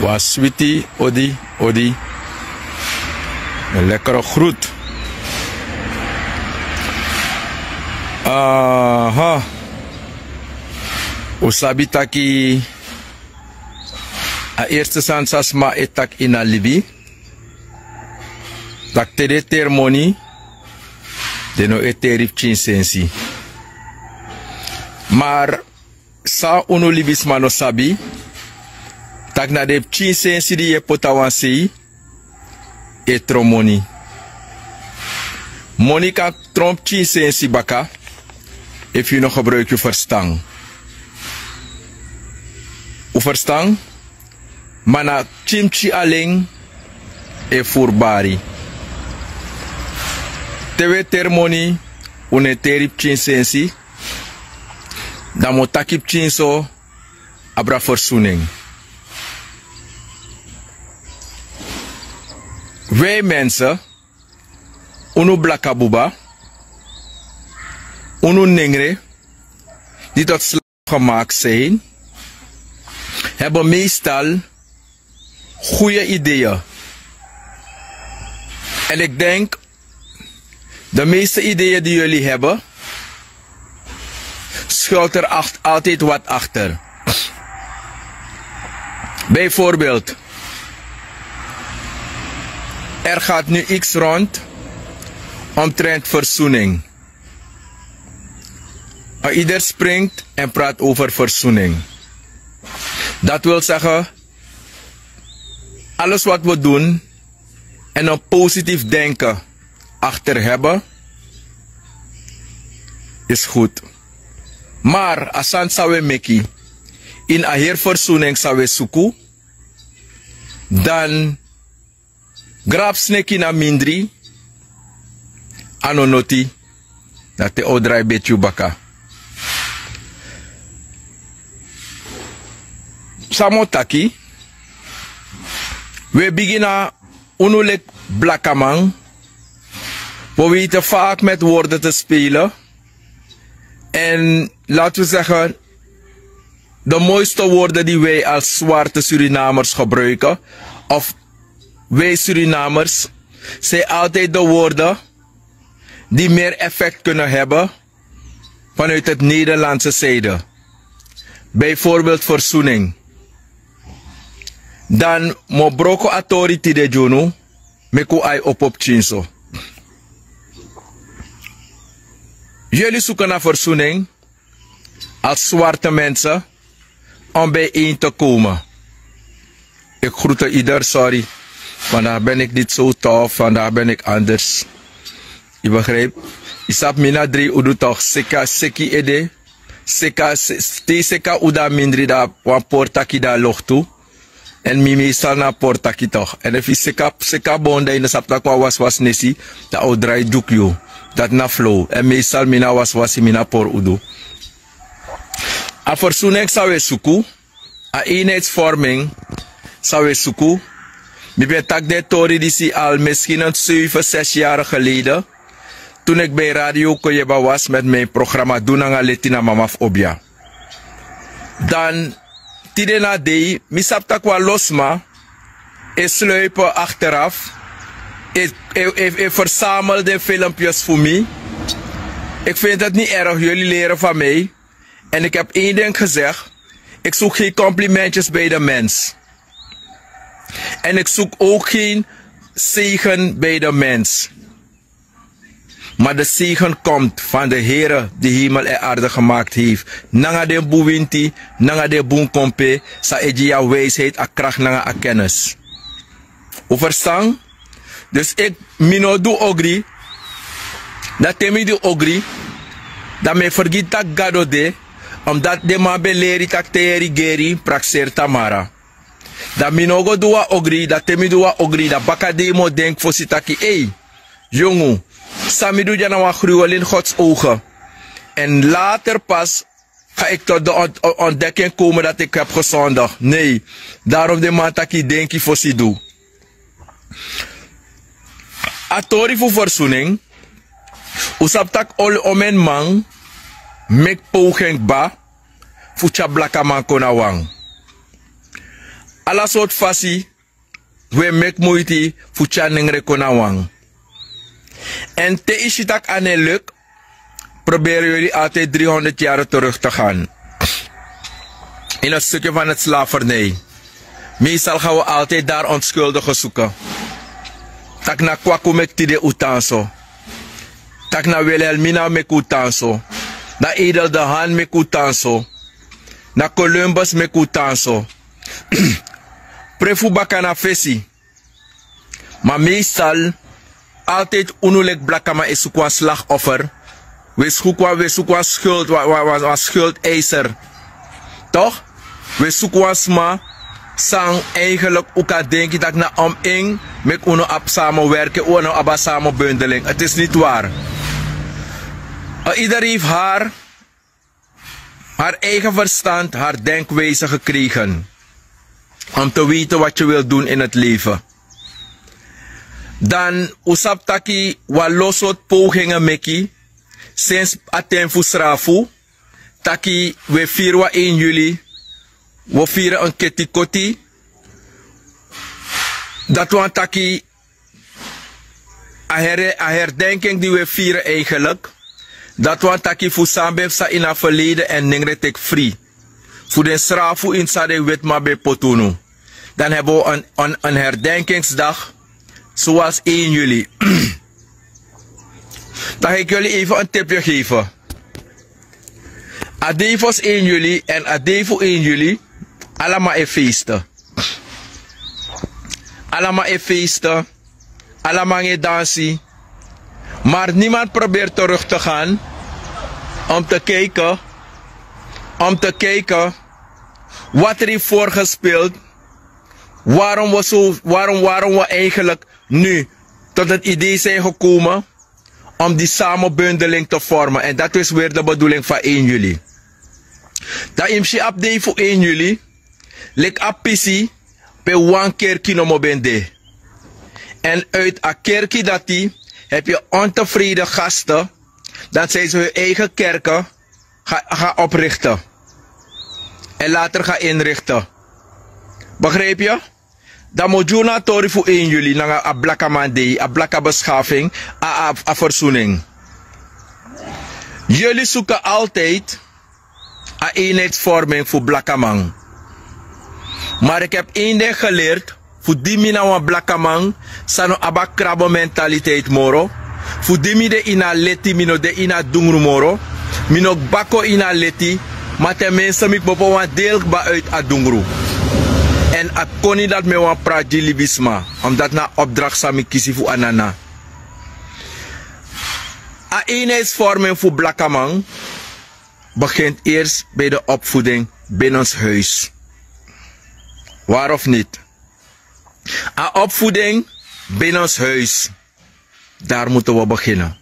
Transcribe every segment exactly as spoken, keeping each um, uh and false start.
Wan switi odi, odi. Een lekkere groet. Aha. Un sabi taki a eerste sani san sma e taki ini a libi, tak' te den e teri moni, den no e teri pikin sensi. Maar san unu libisma no sabi, tak' na den pikin sensi di yu e poti na wan sei e tron moni. Moni kan tron pikin sensi baka efu yu no gebruiki yu ferstan. Un ferstan? Ma na pikin pikin alen e furu bari. Te un e teri moni, un no e teri pikin sensi, dan mi o taki pikinso abra verzoening. Wij mensen, unu blaka buba, unu nengre, die tot slaaf gemaakt zijn, hebben meestal goede ideeën. En ik denk, de meeste ideeën die jullie hebben, schuilt er acht- altijd wat achter. Bijvoorbeeld, er gaat nu iets rond omtrent verzoening. En ieder springt en praat over verzoening. Dat wil zeggen, alles wat we doen en een positief denken achter hebben, is goed. Maar a sani san un e meki, ini a heri verzoening san un e suku, dan grabsneki na mindri, a no noti, dati o drai beti yu baka. San mi o taki, un e bigin na unu leki blakaman, we weten vaak met woorden te spelen. En laten we zeggen, de mooiste woorden die wij als zwarte Surinamers gebruiken, of wij Surinamers, zijn altijd de woorden die meer effect kunnen hebben vanuit het Nederlandse zijde. Bijvoorbeeld verzoening. Dan mi o broko a tori tide gi unu, meki un ai opo pikinso. Jullie zoeken naar verzoening als zwarte mensen om bijeen te komen. Ik groet ieder, sorry. Vandaag ben ik niet zo tof, vandaag ben ik anders. Je begrijpt? Je sabi mi na dri udu toch, seki, seki ede. Seki, se-, te seki udu a mindri, dan wan pori taki dan a loktu. En mi meestal na a pori taki toch. En efu yu seki, seki bon, dan yu no sabi taki wan waswas nesi, dan a o drai dyuku yu. Dati na flow. En meestal mi na waswasi, mi na pori udu. A verzoening san un e suku, a eenheidsvorming san un e suku. Mi ben taki den tori disi al misschien een zeven, zes jaar geleden, toen ik bij Radio Koyeba was met mijn programma Dunanga Leti na Mama fu Obia. Dan tide na dei, mi sabi taki wan lo sma e sluipen achteraf, e, e, e, e verzamel den filmpjes fu mi. Ik vind het niet erg, jullie leren van mij. En ik heb één ding gezegd. Ik zoek geen complimentjes bij de mens. En ik zoek ook geen zegen bij de mens. Maar de zegen komt van de Heere die hemel en aarde gemaakt heeft. Nanga den bun winti, nanga den bun kompe, san e gi yu a wijsheid, a kracht nanga a kennis. Un ferstan? Dus ik, mi no du ogri. Dan te mi du ogri, dan mi e fergiti taki Gado de, omdat den man ben leri taki te yu e rigeri, prakseri tamara. Dan mi no go du wan ogri, dan te mi du wan ogri, dan baka dei mi o denki fosi taki: ei, yongu, san mi du dya na wan gruwel in Gods ogen. En later pas ga ik tot de ont-, on-, ontdekking komen dat ik heb gezondigd. Nee, daarom den man taki denki fosi du. A tori fu verzoening, un sabi taki all om en man meki poging kba fu tyari blakaman kon na wan. Ala sortu fasi wi e meki muiti fu tyari nengre kon na wan. Èn te yu si tak' a no e luk, proberi yuli altijdi drihonderd yari teruk te gan ini a stuki fan neti slavernij. Meestal gan wi altijdi dari ontskuldigi suku, tak' na kwaku meki tide un tan so, tak' na wilhelmina meki un tan so, na edel de han meki un tan so, na columbus meki un tan so. Pre fu baka na fesi. Ma meestal altijdi unu leki blakaman e suku wan slagoffer. Wi e suku wan wi e suku wan skuld wan wan wan wan skuld eiser. Tok'? Wi e suku wan sma san eigenlik un kan denki tak' na om en meki unu abi sama werki unu abi a sama bundeling ti is niti wari. Ider heif hari hari eigen verstand hari denkwijse gekregen om te weten wat yu wil dun ini heti leven. Dan un sabi taki wan lo sortu pogingen meki sinsi a ten fu srafu taki wi e firi wan en yuli, wi o firi en keti koti. Dati wani taki a herdenking di wi e firi eigenlik, dati wani taki fu san ben psa ini a ferleden èn nengre teki fri fu den srafu ini san den wetiman ben poti unu. Dan hebi wi en herdenkingsdag sowasi en yuli. Dan ga iki yuli even en tipye geven. A dei fosi en yuli èn a dei fu en yuli, ala man e feeste. Ala man e feeste. Ala man e dansi. Mar niman proberi teruk te gan om te kijken om te kijken wat er heif voorgespeeld. Warom wi so warom warom wi eigenlik nu tot heti idee sin gekomen om di samenbundeling te vormen èn dati is weri de bedoeling fan en yuli. Dan yu mus si abi dei fu en yuli leki a pisi pe wan kerki nomo ben de. Èn uiti a kerki dati hebi yu ontevreden gasten dan sin so yu eigen kerke ga oprikte èn later ga inrikte. Begripi yu? Dan mi o dyuru na a tori fu en yuli nanga a blakaman dei a blaka beskafing, a fersuning. Yuli suku altijdi a eenheidsvorming fu blakaman. Mar iki hebi en ding gelerdi fu di mi na wan blakaman san no abi a krabementaliteit moro, fu di mi de ini a leti mi no de ini a dungru moro. Mi no kba kon ini a leti, ma ten minste mi kmopo wan deel kba uiti a dungru. Èn a koni dati mi e wani prati gi libisma, omdati na a opdrakti san mi kisi fu a nana. A eenheidsvorming fu blakaman beginti eerst bij de opvoeding binnenshuis. Wari of niti? A opvoeding binnenshuis. Dari mutu wi beginnen.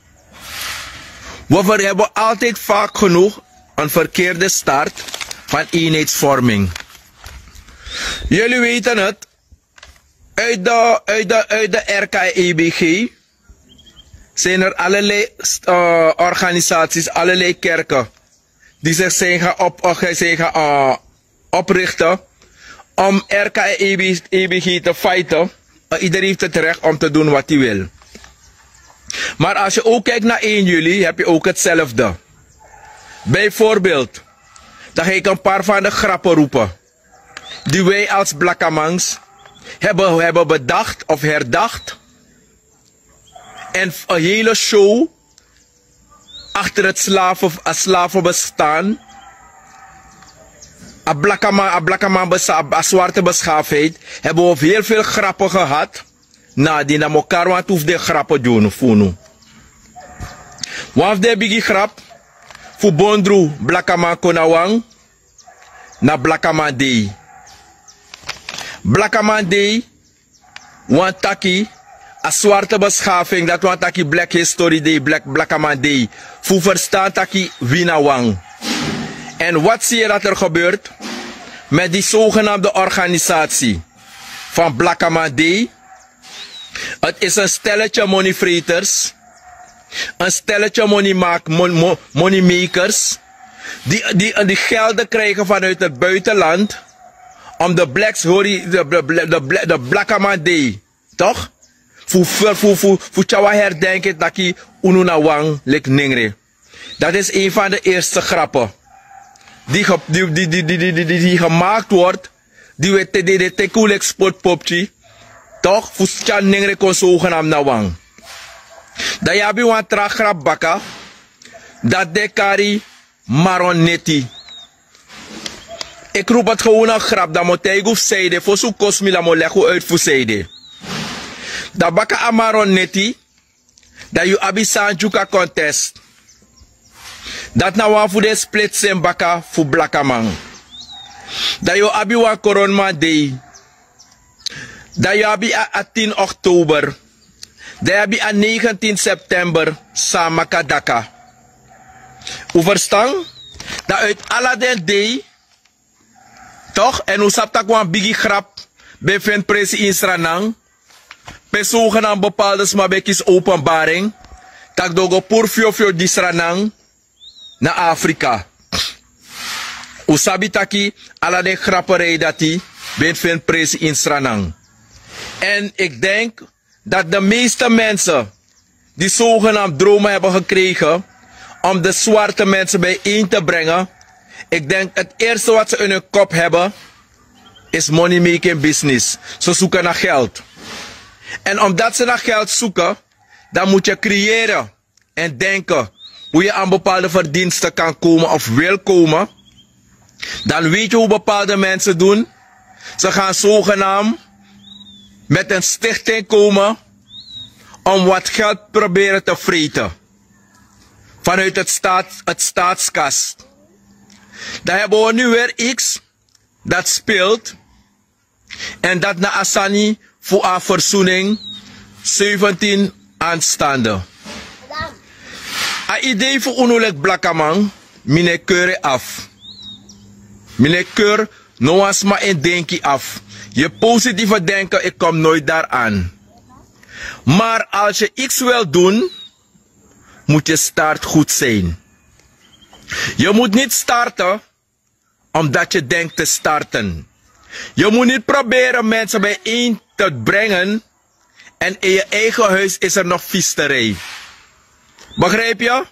Wi hebi altijdi fak genoeg en verkeerde start fan eenheidsvorming. Yuli weiten heti. Uit de uit de uit de r k e b g sin er allerlei organisaties allerlei kerken di sik sin ga op sin ga oprichten om r k e b g te fighten. Ider heif heti rekt om te dun wat hi wil. Mar as yu ok kik na en yuli hebi yu ok hetselfde. Bijvoorbeeld dan ga iki en par fan de grapen roepen di wi als blakamans hebi hebi bedakti of herdakti. En en hele show achter heti slaven bestaan. A blakaman a blakaman a swarte beskafheid hebi wi of heel veel grapen gehad. Na a din dan mi o kari wantu fu den grapen gi unu fu unu. Wan fu den bigi grap fu bondru blakaman kon na wan na blakaman dei. Blakaman dei wani taki a swarte beskafing dati wani taki blek histori dei blakaman dei fu ferstan taki wi na wan. Èn wati si yu dati er gebeurt met di sogenamde organisati fan blakaman dei. Ti is en stelletje monifreters en stelletje monimakers monimakers di gelden krijgen vanuit heti buitenland om de bleks hori de blakaman dei, tok', fu tyari wan herdenki taki unu na wan leki nengre. Dati isi en fan de erste grape di gemaakt word, di wi e teki un leki spotpopki, tok', fu tyari nengre kon sogenam na wan. Dan yu abi wan tra grap baka, dati den e kari maronneti. Eki rupu ati gewone grap dan mi o taigi un fu san ede fosi un kosi mi dan mi o legi un uiti fu san ede. Dan baka a maronneti, dan yu abi sandyuka kontest. Dati na wan fu den splitsen baka fu blakaman. Dan yu o abi wan koronman dei. Dan yu abi a tin oktober. Dan yu abi a negentin september, san a maka daka. Un ferstan? Dan uiti ala den dei, tok', èn un sabi tak' wan bigi grap ben feni presi ini sranan, pe sogenam bepalde sma ben kisi openbari en tak' den o go puru fyofyo gi sranan na afrika. Un sabi taki ala den graperei dati ben feni presi ini sranan. Èn eki denki dat de meeste mensen die zogenaamd dromen hebben gekregen om de zwarte mensen bijeen te brengen, ik denk het eerste wat ze in hun kop hebben is money making business. Ze zoeken naar geld. En omdat ze naar geld zoeken, dan moet je creëren en denken hoe je aan bepaalde verdiensten kan komen of wil komen. Dan weet je hoe bepaalde mensen doen. Ze gaan zogenaamd met een stichting komen om wat geld proberen te vreten vanuit het, staat, het staatskas. Dan hebben we nu weer iets dat speelt. En dat na a sani fu a verzoening zeventien aanstaande. A idee fu unu leki blakaman, mi no e keur en afu. Mi no e keur no wan sma en denki afu. Yu positieve denken, ik kom nooit daaraan. Maar als je iets wil doen, moet je start goed zijn. Je moet niet starten omdat je denkt te starten. Je moet niet proberen mensen bijeen te brengen en in je eigen huis is er nog viesterij. Begrijp je?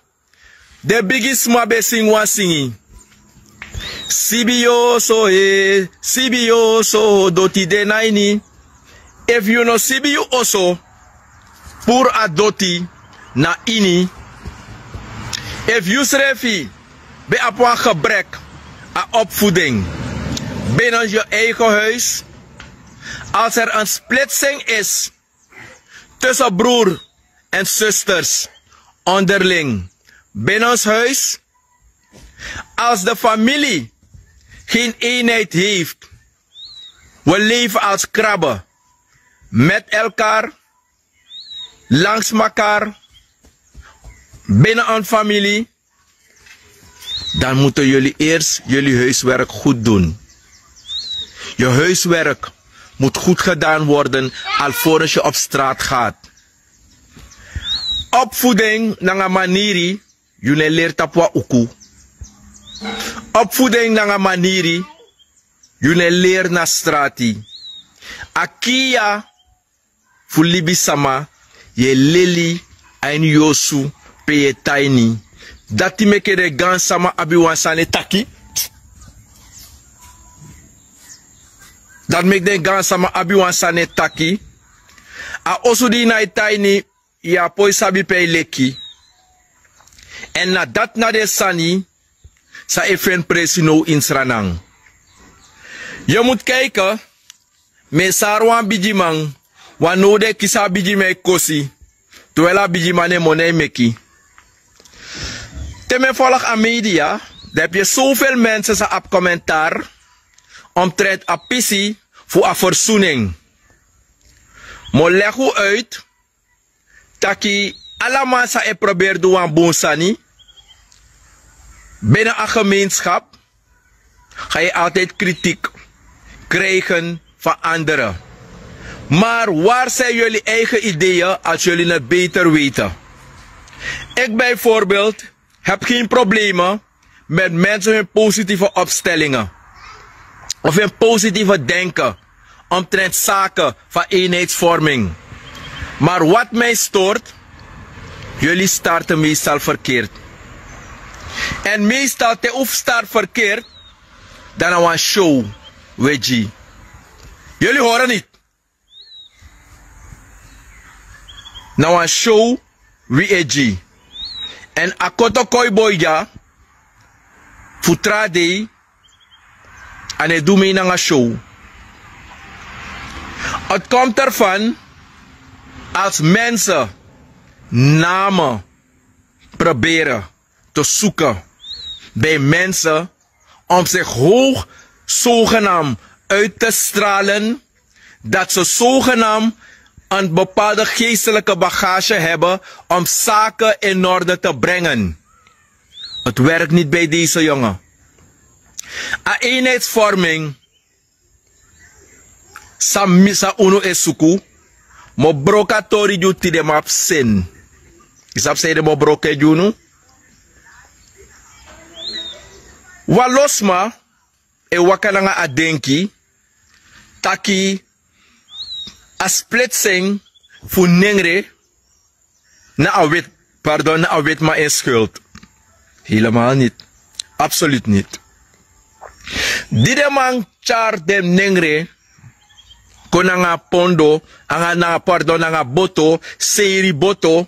Den bigisma ben singi wan singi. Sibi yu oso e, sibi yu oso, doti de na ini. Efu yu no sibi yu oso, puru a doti na ini. Efu yu srefi ben abi wan gebrek a opvoeding binnen je eigen huis, als er een splitsing is tussen broer en zusters onderling binnenshuis, als de familie geen eenheid heeft, we leven als krabben met elkaar, langs elkaar, binnen een familie, dan moeten jullie eerst jullie huiswerk goed doen. Je huiswerk moet goed gedaan worden alvorens je op straat gaat. Opvoeding nanga maniri, yu no e leri tapu a uku. Opvoeding nanga maniri, yu no e leri na strati. A kiya fu libisama, yu e leli a ini yu osu pe yu e tan ini. Dati meke den gansama abi wan sani e taki. Dati meki den gansama abi wan sani e taki. A osu di yu na e tan ini, yu á poi sabi pe a e leki. Èn na dati na den sani san e feni presi now ini sranan. Yu mus kaiki, mi e sari wan bigiman, wan now den e kisi a bigiman e kosi, terwel a bigiman na en moni a e meki. Te mi e folgu a media, dan ebi yu sofel mensen san abi komentar omtrent a pisi fu a versoening. Mi o legi un uit taki ala man san e proberi du wan bun sani binnen a gemeenschap, ga je altijd kritiek krijgen van anderen. Maar waar zijn jullie eigen ideeën als jullie het beter weten? Ik bijvoorbeeld heb geen problemen met mensen hun positieve opstellingen. of een positieve denken omtrent zaken van eenheidsvorming. Maar wat mij stoort, jullie starten meestal verkeerd. En meestal te hoeft start verkeerd, dan na wan show, weet je. Jullie horen niet. Na wan show wi e gi. Èn a kotokoi boi dya fu tra dei, a no e du mei nanga show. Het komt ervan als mensen namen proberen te zoeken bij mensen om zich hoog zogenaamd uit te stralen, dat ze zogenaamd een bepaalde geestelijke bagage hebben om zaken in orde te brengen. Het werkt niet bij deze jongen. A eenheidsvorming, san mi, san unu e suku, mi o broko a tori gi un tide, mi abi seni. Yu sabi san ede mi o broko gi unu? Wan lo sma e waka nanga a denki taki a splitsing fu nengre na a wit, pardon, na a witman en schuld. Helemaal niet. Absoluut niet. Di den man tyari den nengre kon nanga pondo, nanga, nanga, pardon, nanga boto, seri boto,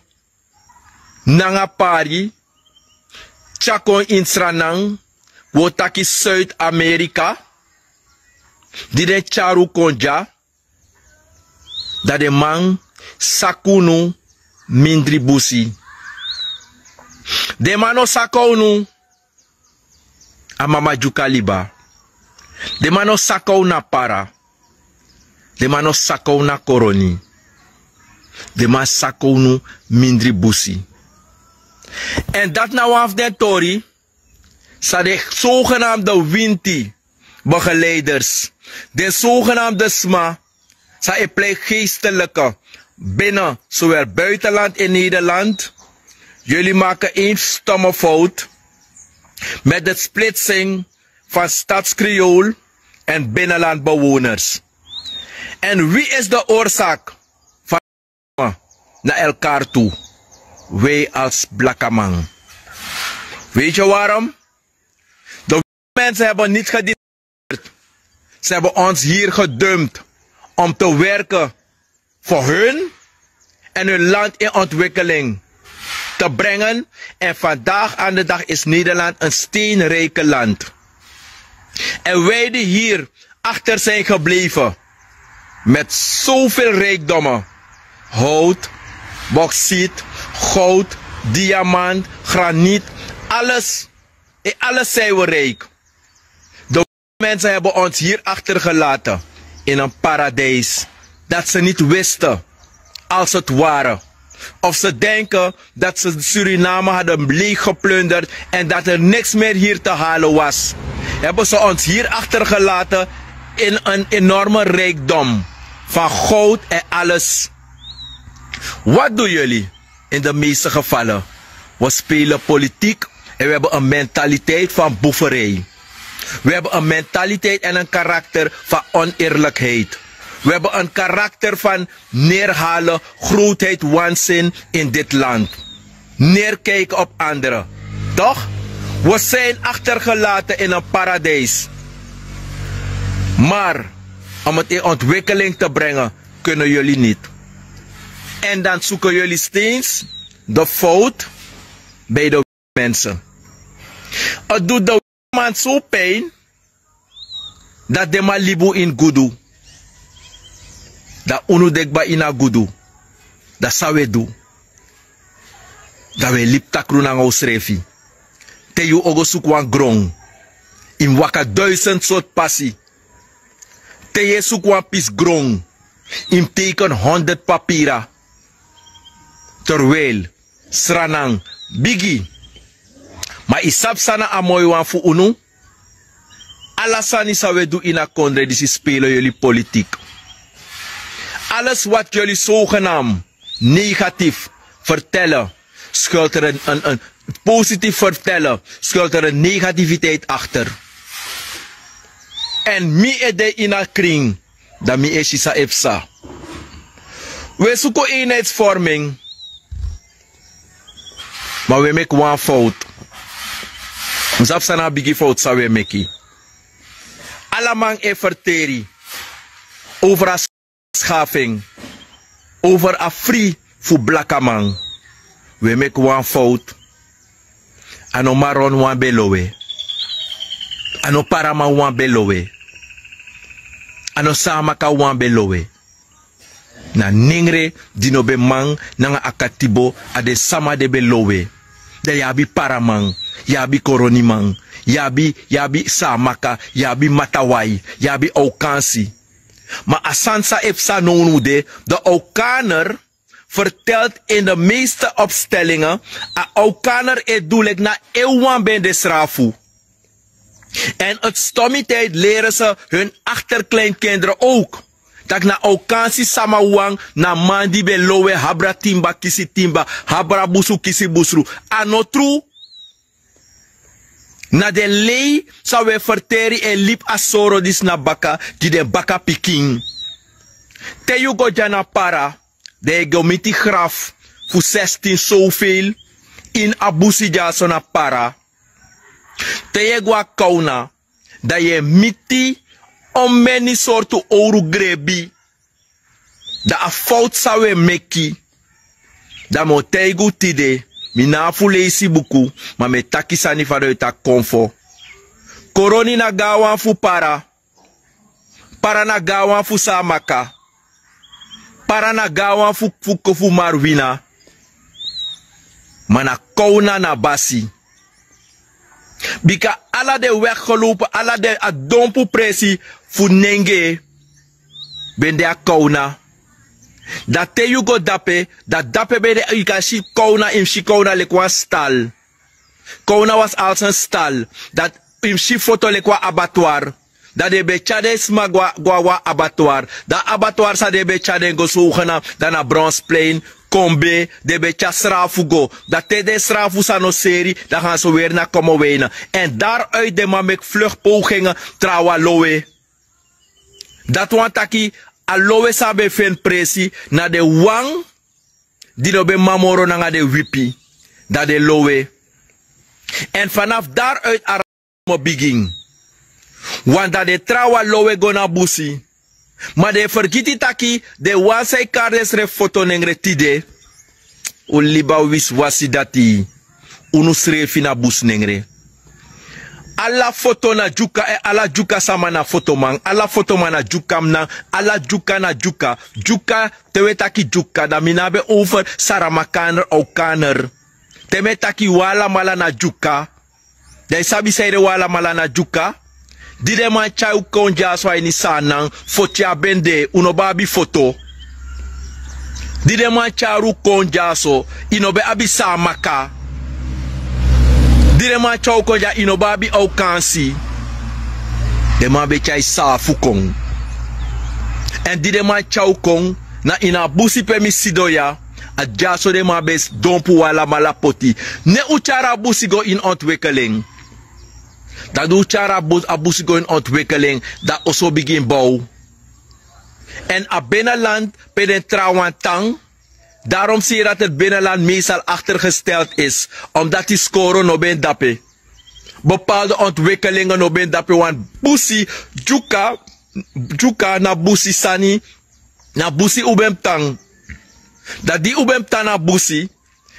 nanga pari, tyari kon ini Sranan, wi o taki Zuid-Amerika. Di den tyari un kon dya, dan den man saka unu mindri busi. Den man no saka unu a mama dyuka liba. Den man no saka unu na para. Den man no saka unu na koroni. Den man saka unu mindri busi. Èn dati na wan fu den tori san den zogenaamde winti begeleiders, den zogenaamde sma san e pleit geestelijke binnen zowel buitenland in Nederland. Jullie maken één stomme fout met de splitsing van stadskreool en binnenlandbewoners. En wie is de oorzaak van na elkaar toe? Wij als blakaman. Weet je waarom? De mensen hebben niet gediscussieerd. Ze hebben ons hier gedumpt om te werken voor hun en hun land in ontwikkeling te brengen. En vandaag aan de dag is Nederland een steenrijk land. En wij die hier achter zijn gebleven met zoveel rijkdommen: hout, bauxiet, goud, diamant, graniet, alles. In alles zijn we rijk. De mensen hebben ons hier achtergelaten in een paradijs dat ze niet wisten, als het ware. Of ze denken dat ze Suriname hadden leeggeplunderd en dat er niks meer hier te halen was. Hebben ze ons hier achtergelaten in een enorme rijkdom van goud en alles. Wat doen jullie? In de meeste gevallen, we spelen politiek en we hebben een mentaliteit van boeverij. We hebben een mentaliteit en een karakter van oneerlijkheid. We hebben een karakter van neerhalen, grootheid, waanzin in dit land. Neerkijken op anderen. Toch? We zijn achtergelaten in een paradijs. Maar om het in ontwikkeling te brengen, kunnen jullie niet. En dan zoeken jullie steeds de fout bij de mensen. Het doet de man zo pijn dat den man libi unu ini gudu. Dan unu de kba ini a gudu. Dan san wi e du? Dan wi e libi takru nanga unsrefi. Te yu o go suku wan gron, yu mus waka duizend sortu pasi. Te yu e suku wan pisi gron, yu mus teken honderd papira. Terwijl Sranan bigi. Ma yu sabi san na a moi wan fu unu? Ala sani san wi e du ini a kondre disi, spelen jullie politiek. Alles wat jullie zogenaamd negatief vertellen, schuilt er een, een, een positief vertellen, schuilt er een negativiteit achter. Èn mi e de ini a krin, dan mi e si san e psa. Wi e suku eenheidsvorming, ma wi e meki wan fowtu. Mi sabi san na a bigi fowtu san wi e meki. Ala man e ferteri over a skafing, over a fri fu blakaman. Wi e meki wan fowtu. A no maron wan ben lowe. A no paraman wan ben lowe. A no samaka wan ben lowe. Na nengre di no ben man nanga a katibo, a den sama den ben lowe. Dan yu abi paraman, yu abi koroniman, yu abi yu abi samaka, yu abi matawai, yu abi aukansi. Ma a sani san e psa nownu de, dan aukaner vertelt in de meeste opstellingen, a aukaner e du leki na en wan ben de srafu. En het stommiteit leren ze hun achterkleinkinderen ook. Tak na aukansi sama wan na man di ben lowe, habra timba kisi timba, habra busu kisi busru. A no tru. Na den lei san wi e ferteri e libi a soro disi na baka gi den bakapikin. Te yu go dya na Para, dan yu e go miti grafu fu sestin sowfeil ini a busi dyaso na Para. Te yu e go a Kawna, dan yu e miti omeni sortu owru grebi. Dan a fowtu san wi e meki, dan mi o taigi un tide, mi na abi fu leisi buku, ma mi e taki sani fa den o e taki konfo. Koroni na gawan fu Para. Para na gawan fu Saamaka. Para na gawan fu fu fu Marwina. Ma na Kowna na basi. Bika ala den weggelopen, ala den a dompu presi fu nenge ben de a Kowna. Dan te yu go dape, dan dape ben de, yu kan si Kowna, yu mus si Kowna leki wan stal. Kowna was als een stal. Dan yu mus si foto leki wan abattoir. Dan den ben tyari den sma go na wan abattoir. Dan a abattoir san den ben tyari den go sowgena, dan na Bronsplein, Kombe, den ben tyari srafu go. Dan te den srafu san no seri, dan gaan ze weer naar Commewijne. En daaruit den man meki vluchtpogingen trawan lowe. Dati wani taki a lowe san a ben feni presi na den wan di no ben man moro nanga den wipi. Dan den lowe. En vanaf daaruit a racisme bigin. Want dan den trawan lowe go na busi. Ma den e fergiti taki den wan san e kari densrefi fotonengre tide. Un libi a wiswasi dati. Unu srefi na businengre. Ala foto na Dyuka, eh, ala Dyuka sama na fotoman, ala fotoman na Dyukamnan, ala Dyuka na Dyuka. Dyuka, te wi e taki Dyuka, dan mi no abi en over Saramakaner, Aukaner. Te mi e taki wi alamala na Dyuka, dan yu sabi sanede wi alamala na Dyuka. Di den man tyari un kon dyaso a ini Saanan, foti a ben de, un no ben abi foto. Di den man tyari un kon dyaso, yu no ben abi Saamaka. Di den man tyari un kon dya, yu no ben abi Aukansi. Den man ben tyari saafu kon. Èn di den man tyari un kon, na ini a busi pe mi sidon ya, a dyaso den man ben dompu un alamala poti. Ne un tyari a busi go ini ontwikkeling. Dan di un tyari a bu-, a busi go ini ontwikkeling, dan oso bigin bow. Èn a beneland pe den trawan tan, daarom si yu dati het beneland meestal achtergesteld is, omdat yu skoro no ben dape. Bepaalde ontwikkelingen no ben dape, want busi, Dyuka, Dyuka na busi sani, na busi un ben mus tan. Dan di un ben mus tan na busi,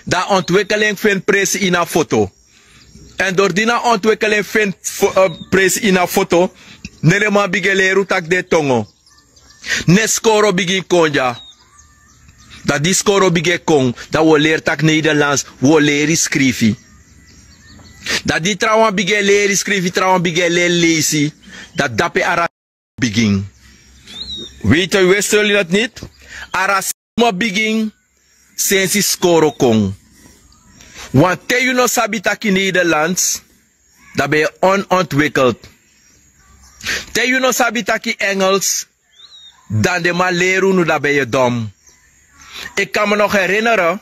dan ontwikkeling feni presi ini a foto. Èn dori di na ontwikkeling feni fo-, eh, presi ini a foto, ne den man bigin e leri un taki den tongo. Ne skoro bigin kon dya. Dan di skoro bigin e kon, dan wi o leri taki Nederlands, wi o leri skrifi. Dan di trawan bigin e leri skrifi, trawan bigin e leri leisi, dan dape a racisme bigin. Weet u, wisten jullie dat niet? A racisme bigin sensi skoro kon. Want te yu no sabi taki Nederlands, dan ben yu onontwikkeld. Te yu no sabi taki Engels, dan den man leri unu, dan ben yu dom. Ik kan me nog herinneren,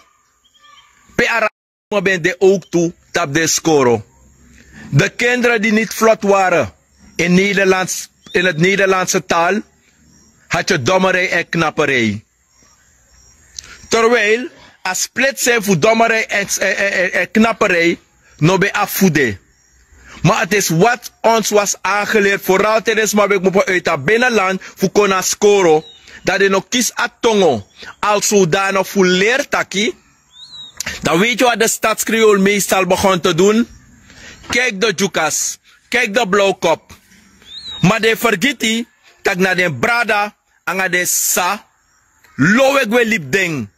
pe a racisme ben de ook tu tapu den skoro. De kinderen die niet vlot waren in Nederlands in het Nederlandse taal had je dommerij en knapperij. Terwijl a splitsing fu dommerij en knapperij no ben abi fu de. Maar het is wat ons was aangeleerd, vooral tijdens ma ben kmopo uit a binnenland fu kon na skoro, dat den no kisi a tongo. Al zodanig fu leri taki, dan weet je wat de stadskreool meestal begon te doen? Kijk de djukas, kijk de blauwkop. Maar den vergiti tak na den brada anga den sisa lowe gwe libi den.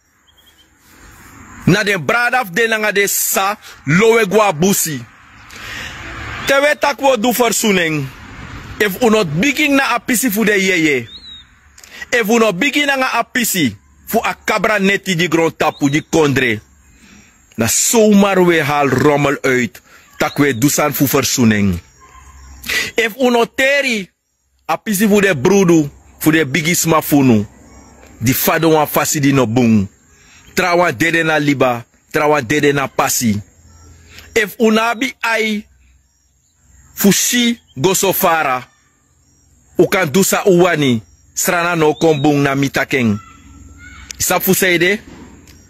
Na den brada fu den nanga den sisa lowe gwe a busi. Te wi e taki wi o du fersunen, efu un no bigin na a pisi fu den yeye, efu un no bigin nanga a pisi fu a kabra neti di grontapu di kondre, na somar wi e hali romel uit tak' wi e du sani fu fersunen. Efu un no teri a pisi fu den brudu fu den bigisma fu unu, di fadon wan fasi di no bun, trawan dede na liba, trawan dede na pasi. Efu un no abi ai fu si go so fara, un kan du san un wani. Srana no o kon bun, na mi taki en. Yu sabi fu san ede?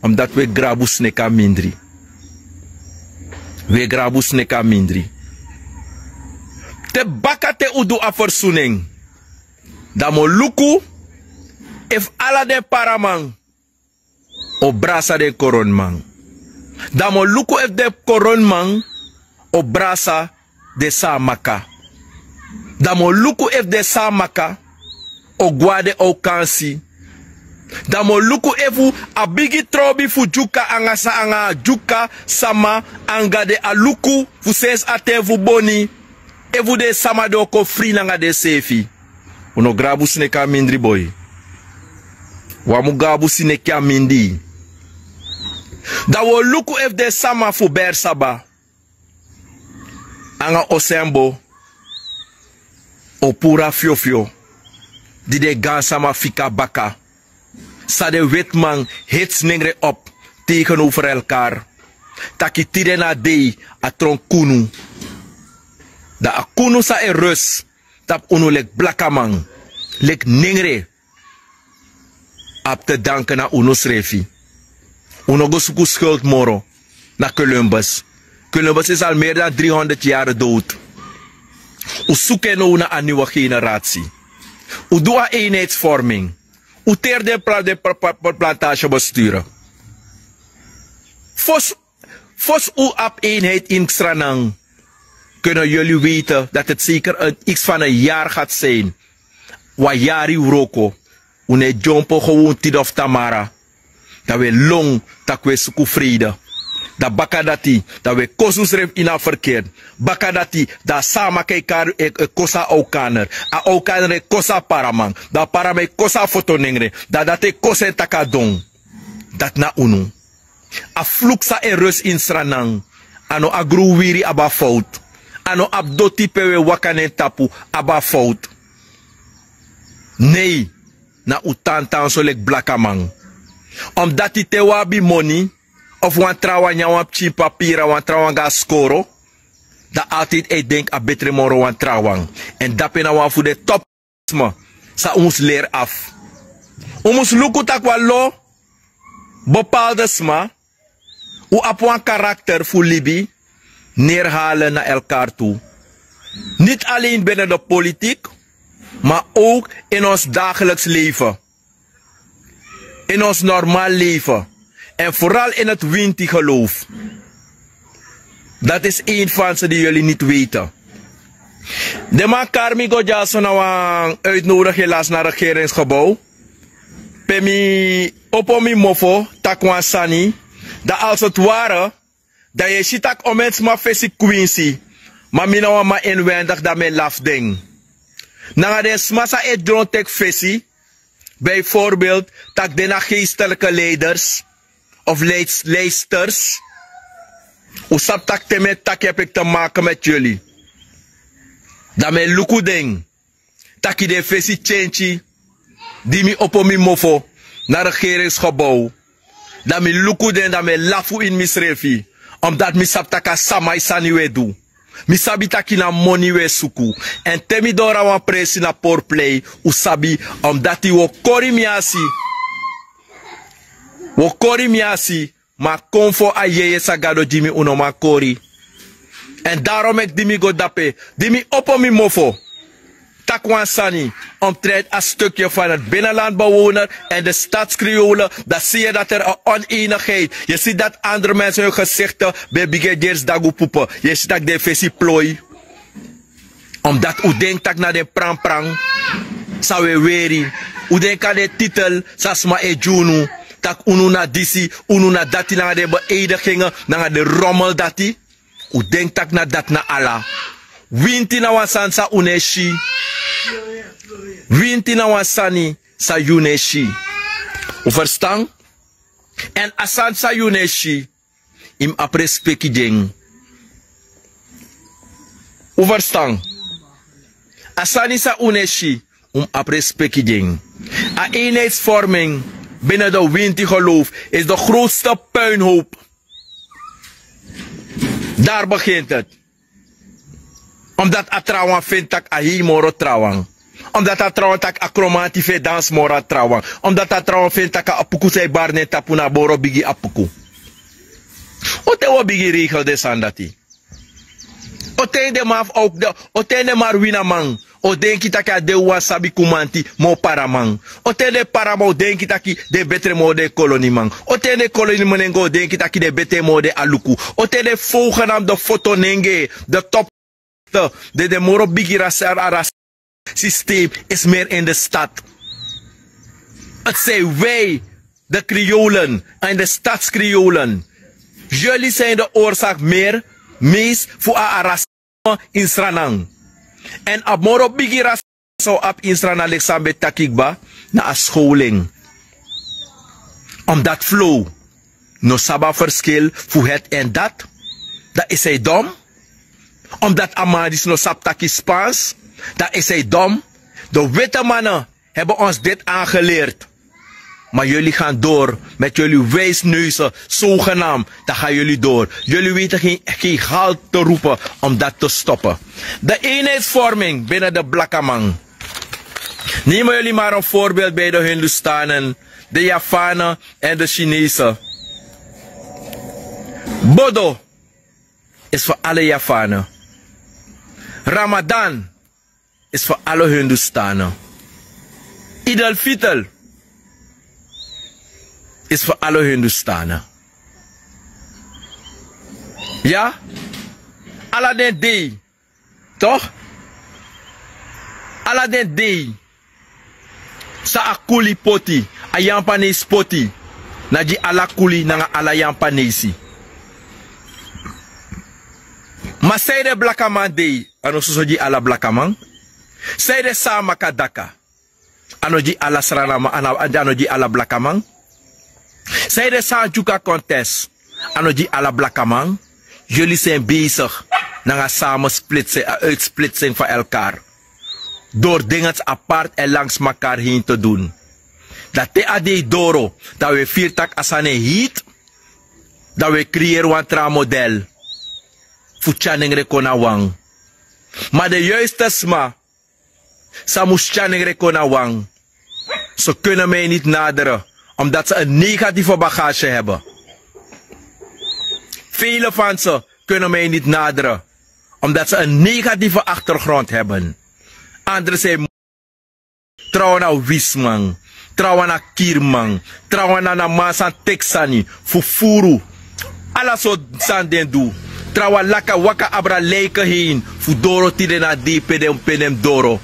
Omdati un e grabu sneki a mindri. Un e grabu sneki a mindri. Te baka te un du a fersunen, dan mi o luku efu ala den paraman o brasa den koroniman. Dan mi o luku efu den koroniman o brasa den samaka. Dan mi o luku efu den samaka o gwe na den owkansi. Dan mi o luku efu a bigi trobi fu dyuka anga san anga a dyuka sama anga den aluku fu sensi a ten fu boni, efu den sama den o kon fri nanga denseefi. Un no grabu sneki a mindri boi. Wan mu grabu sneki a mindri. Dan wi o luku efu den sama fu bersaba anga osembo o puru a fyofyo di den gaansama fika baka. San den wetiman heti snengre op tegen over elkar, taki tide na dei a tron kunu. Dan a kunu san e rus tapu unu leki blakaman, leki nengre, abi te danki na unu srefi. Un no go suku skuld moro na Columbus. Columbus is al meer dan driehonderd yari dowdu. Un suku en now na a niwe generasi. Un du a einheidsvorming. Un teri den plantagebesturu. Fosi un abi einheid ini Sranan, kunnen yuli weite dati eti seker en x van en yari gati sin. Wan yari wroko, un no e dyompo gewon tide of tamara. Dan un e lon tak' un e suku freide. Dan baka dati dan un e kosi unsrefi ini a ferkeri. Baka dati dan a sama kan e kari e kosi a owkaner. A owkaner e kosi a paraman, dan a paraman e kosi a fotonengre, dan dati e kosi en tak' a don. Dati na unu. A fluku san e rus ini Sranan, a no a grun wiri abi a fowtu. A no abi doti pe un e waka na en tapu abi a fowtu. Nei, na un tan tan so leki blakaman. Omdati te un abi moni, of wan trawan nyan wan pikin papiri a wan trawan go na skoro, dan altidi e denki a betre moro wan trawan. Èn dape na wan fu den topu sma san un mus leri afu. Un mus luku tak' wan lo bepaalde sma, un abi wan karakter fu libi, nerhalen na elkar tu. Niti alen bini de politik, ma ouk ini onsi dageliks leife, ini onsi normaal leife, èn foral ini eti winti gelowfu. Dati isi ein fanse di yuli niti weite. Den man kari mi go dyaso na wan uitnodigi en lasi na regeringsgebow, pe mi opo mi mofo taki wan sani, dan alsotware dan yu e si tak' omeni sma fesi kwinsi. Ma mi na wan man inwendigi dan mi e lafu den. Nanga den sma san e dron teki fesi, bijvoorbeeld tak' den na geestelike leiders of leidsters. Un sabi tak' te mi e taki epi eki te make meti yuli, dan mi e luku den taki den fesi tyentyi di mi opo mi mofo na regeringsgebow, dan mi luku den dan mi e lafu ini misrefi. Omdati mi sabi tak' a sama e sani un e du. Mi sabi taki na moni un e suku. Èn te mi doro na wan presi na porplei, un sabi, omdati un o kori mi asi. Un o kori mi asi, ma a konfo a yeye san Gado gi mi un no man kori. Èn darom meki di mi go dape, di mi opo mi mofo, taki wan sani omtrent a stukye fan het binnenland bewoner en de stadskriolen, dan zie je dat er een oneenigheid. Je ziet dat andere mensen hun gezichten bij bigeders dagu poepen. Je ziet dat de visie plooi. Omdat u denkt dat na de pranpran, sa we weri. U denkt aan de titel, sa sma e gi unu. Dat unu na disi, unu na dati, na de beëdigingen, na de rommel dati. U denkt dat na dat na ala. Winti na wan sani san un no e si. Winti na wan sani san yu no e si. Un verstaan? Èn a sani san yu no e si, yu mus abi respeki gi en. Un verstaan? A sani san un no e si, yu mus abi respeki gi en. A eenheidsvorming binnen de winti geloof is de grootste puinhoop. Daar begint het. Omdat a trawan vindt dat a hei moro trawan. Omdat a trawan dat a kromanti fe dans moro a trawan. Omdat a trawan vindt dat a apuku sei barnen tapu na moro bigi apuku. Ote wo bigi regel de sandati. Ote de maf ook de, ote de marwina man. O denki taki a de wan sabi kumanti mo paraman. O ten de paraman o denki taki de betre mo de koloniman. O ten de koloniman nenge o denki taki de betre mo de aluku. O ten de fogenam de foto nenge de top de de moro bigi rasar a ras systeem is meer in de stad. Het zijn wij, de Kriolen en de stadskriolen. Jullie zijn de oorzaak meer, meest voor a ras in Sranan. En a moro bigi ras so ap in Sranan leki san mi ben taki kba na a scholing. Omdat flow no sabi a verschil fu het en dat, dan is hij dom. Omdat a man disi no sabi taki Spaans, dan is hij dom. De witte mannen hebben ons dit aangeleerd. Maar jullie gaan door met jullie wijsneuzen, zogenaamd. Dan gaan jullie door. Jullie weten geen, geen halt te roepen om dat te stoppen. De eenheidsvorming binnen de blakaman. Nemen jullie maar een voorbeeld bij de Hindustanen, de Javanen en de Chinezen. Bodo is voor alle Javanen. Ramadan is voor alle Hindustanen. Eid al-Fitr is voor alle Hindustanen. Ja? Ala den dei. Toch? Ala den dei. San a kuli poti, a Japanese poti, na gi ala kuli nanga ala Japanese. Ma sanede blakaman dei, a no soso gi ala blakaman. Sanede san a maka daka, a no gi ala Srananman, a no, a no gi ala blakaman. Sanede san a dyuka kontes, a no gi ala blakaman. Jullie zijn bezig nanga samensplitsing, eh, uitsplitsing van elkaar. Door dingen apart en langs elkaar heen te doen. Dan te a dei doro, dan we firi taki a sani e heet, dan we creëer wan tra model fu tyari nengre kon na wan. Ma de juiste sma san mus tyari nengre kon na wan, ze kunnen mij niet naderen, omdat ze een negatieve bagage hebben. Vele van ze kunnen mij niet naderen, omdat ze een negatieve achtergrond hebben. Anderen zijn trawan na wisman, trawan na kirman, trawan na man san teki sani, fufuru. Ala sortu sani den du. Trawan laka waka abra lijken heen fu doro tide na dei pe den, pe den mus doro.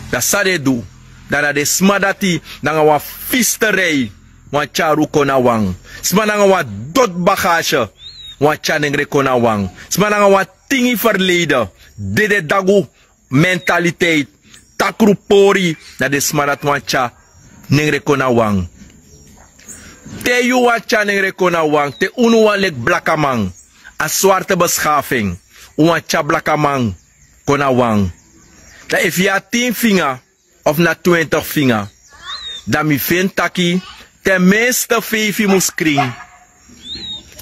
Dan san den du? Dan na den sma dati nanga wan fisterij wani tyari un kon na wan. Sma nanga wan doti bagage wani tyari nengre kon na wan. Sma nanga wan tingi verleden, dede dagu mentaliteit, takru pori, na den sma dati wani tyari nengre kon na wan. Te yu wani tyari nengre kon na wan, te unu wan leki blakaman, a swarte beschaving, un wani tyari blakaman kon na wan. Dan efu yu abi tin finga of na twintig finga, dan mi feni taki ten minste feifi mus krin.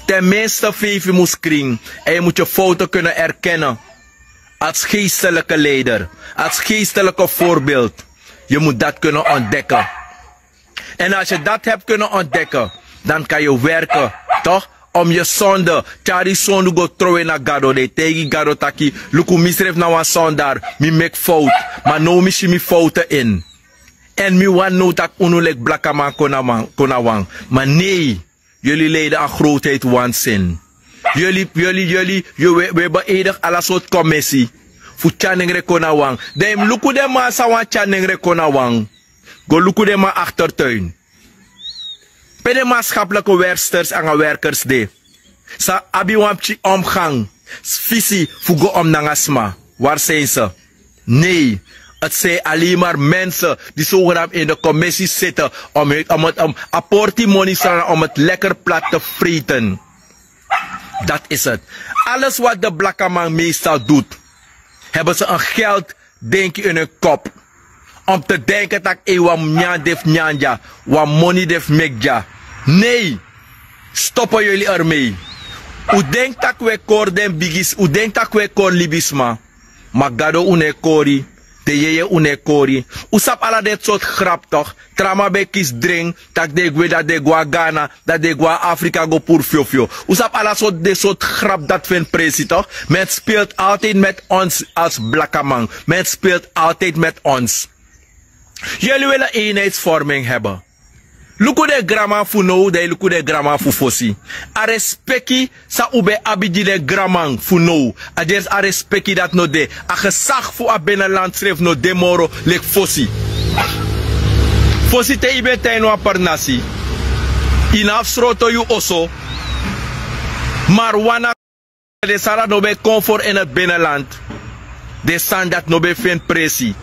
Ten minste feifi mus krin. En yu mus yu fouten kunnen erkennen. Als geestelijke leider, als geestelijke voorbeeld, je moet dat kunnen ontdekken. En als je dat hebt kunnen ontdekken, dan kan je werken, toch? Om je zonde, tyari sondu go trowe na Gado, de tegi Gado taki, luku misref na wan sondar, mi mek fout, maar no mi si mi fouten in. En mi wan no tak unu lek blakaman kon na wan, kon na wan. Maar nee, jullie leiden aan grootheid waanzin. Jullie, jullie, jullie, je, we, we beëdigen ala soort commissie. Fu tyanengre kon na wan. Dan yu mus luku den man sa wan tyanengre kon na wan. Go luku den man achtertuin. Pe den maatschappelijke werksters anga werkers de. Sa abi wan pikin omgang, fisi fu go om nanga sma. Waar zijn ze? Nee, het zijn alleen maar mensen die zogenaamd in de commissie zitten om, het- om, het- om a portimonnie staan om het lekker plat te vreten. Dat is het. Alles wat de blakaman meestal doet, hebben ze een geld denki in hun kop. Om te denken dat e wan nyan def nyan dya, wan moni def mek dya. Nee, stoppen jullie ermee. U denkt dat we kor den bigis, u denkt dat we kor libisma. Ma Gado un e kori, de yeye un e kori. U sabi ala den sort grap toch? Tra man ben kisi dring, tak' den e gwe, dati den e go na Ghana, dati den e go na Afrika go puru fyofyo. U sabi ala sort, den sort grap dati feni presi toch? Men speelt altijd met ons als blakaman. Men speelt altijd met ons. Jullie willen eenheidsvorming hebben. Luku den granman fu now, dan yu luku den granman fu fosi. A respeki san un ben abi gi den granman fu now, a gersi a respeki dati no de. A gezag fu a binnenland srefi no de moro leki fosi. Fosi te yu ben tan ini wan pernasi, yu no abi sroto yu oso. Marijuana, den sani dati no ben kon foro ini a binnenland. Den sani dati no ben feni presi.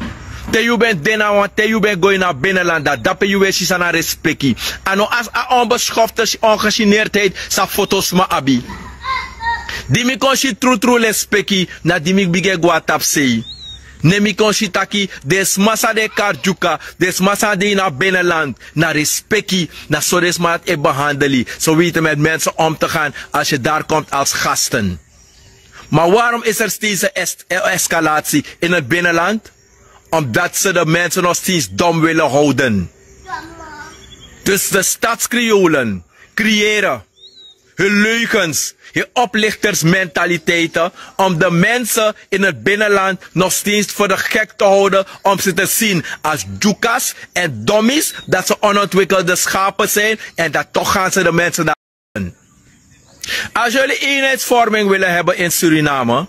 Te yu ben de na wan, te yu ben go ini a binnenland, dan dape yu ben si san na respeki. A no a, a onbeschofte, ongegeneerdheid san fotosma abi. Di mi kon si trutru lespeki, na di mi bigin e go na tapusei. Ne mi kon si taki den sma san den e kari Dyuka, den sma san de ini a binnenland, na respeki, na so den sma dati e behandel yu. Zo weten met mensen om te gaan als je daar komt als gasten. Maar waarom is er steeds een es- eh, escalatie in het binnenland? Omdat ze de mensen nog steeds dom willen houden. Dus de stadskriolen creëren hun leugens, hun oplichtersmentaliteiten, om de mensen in het binnenland nog steeds voor de gek te houden, om ze te zien als Dyukas en dommies, dat ze onontwikkelde schapen zijn, en dat toch gaan ze de mensen daar. Als jullie eenheidsvorming willen hebben in Suriname,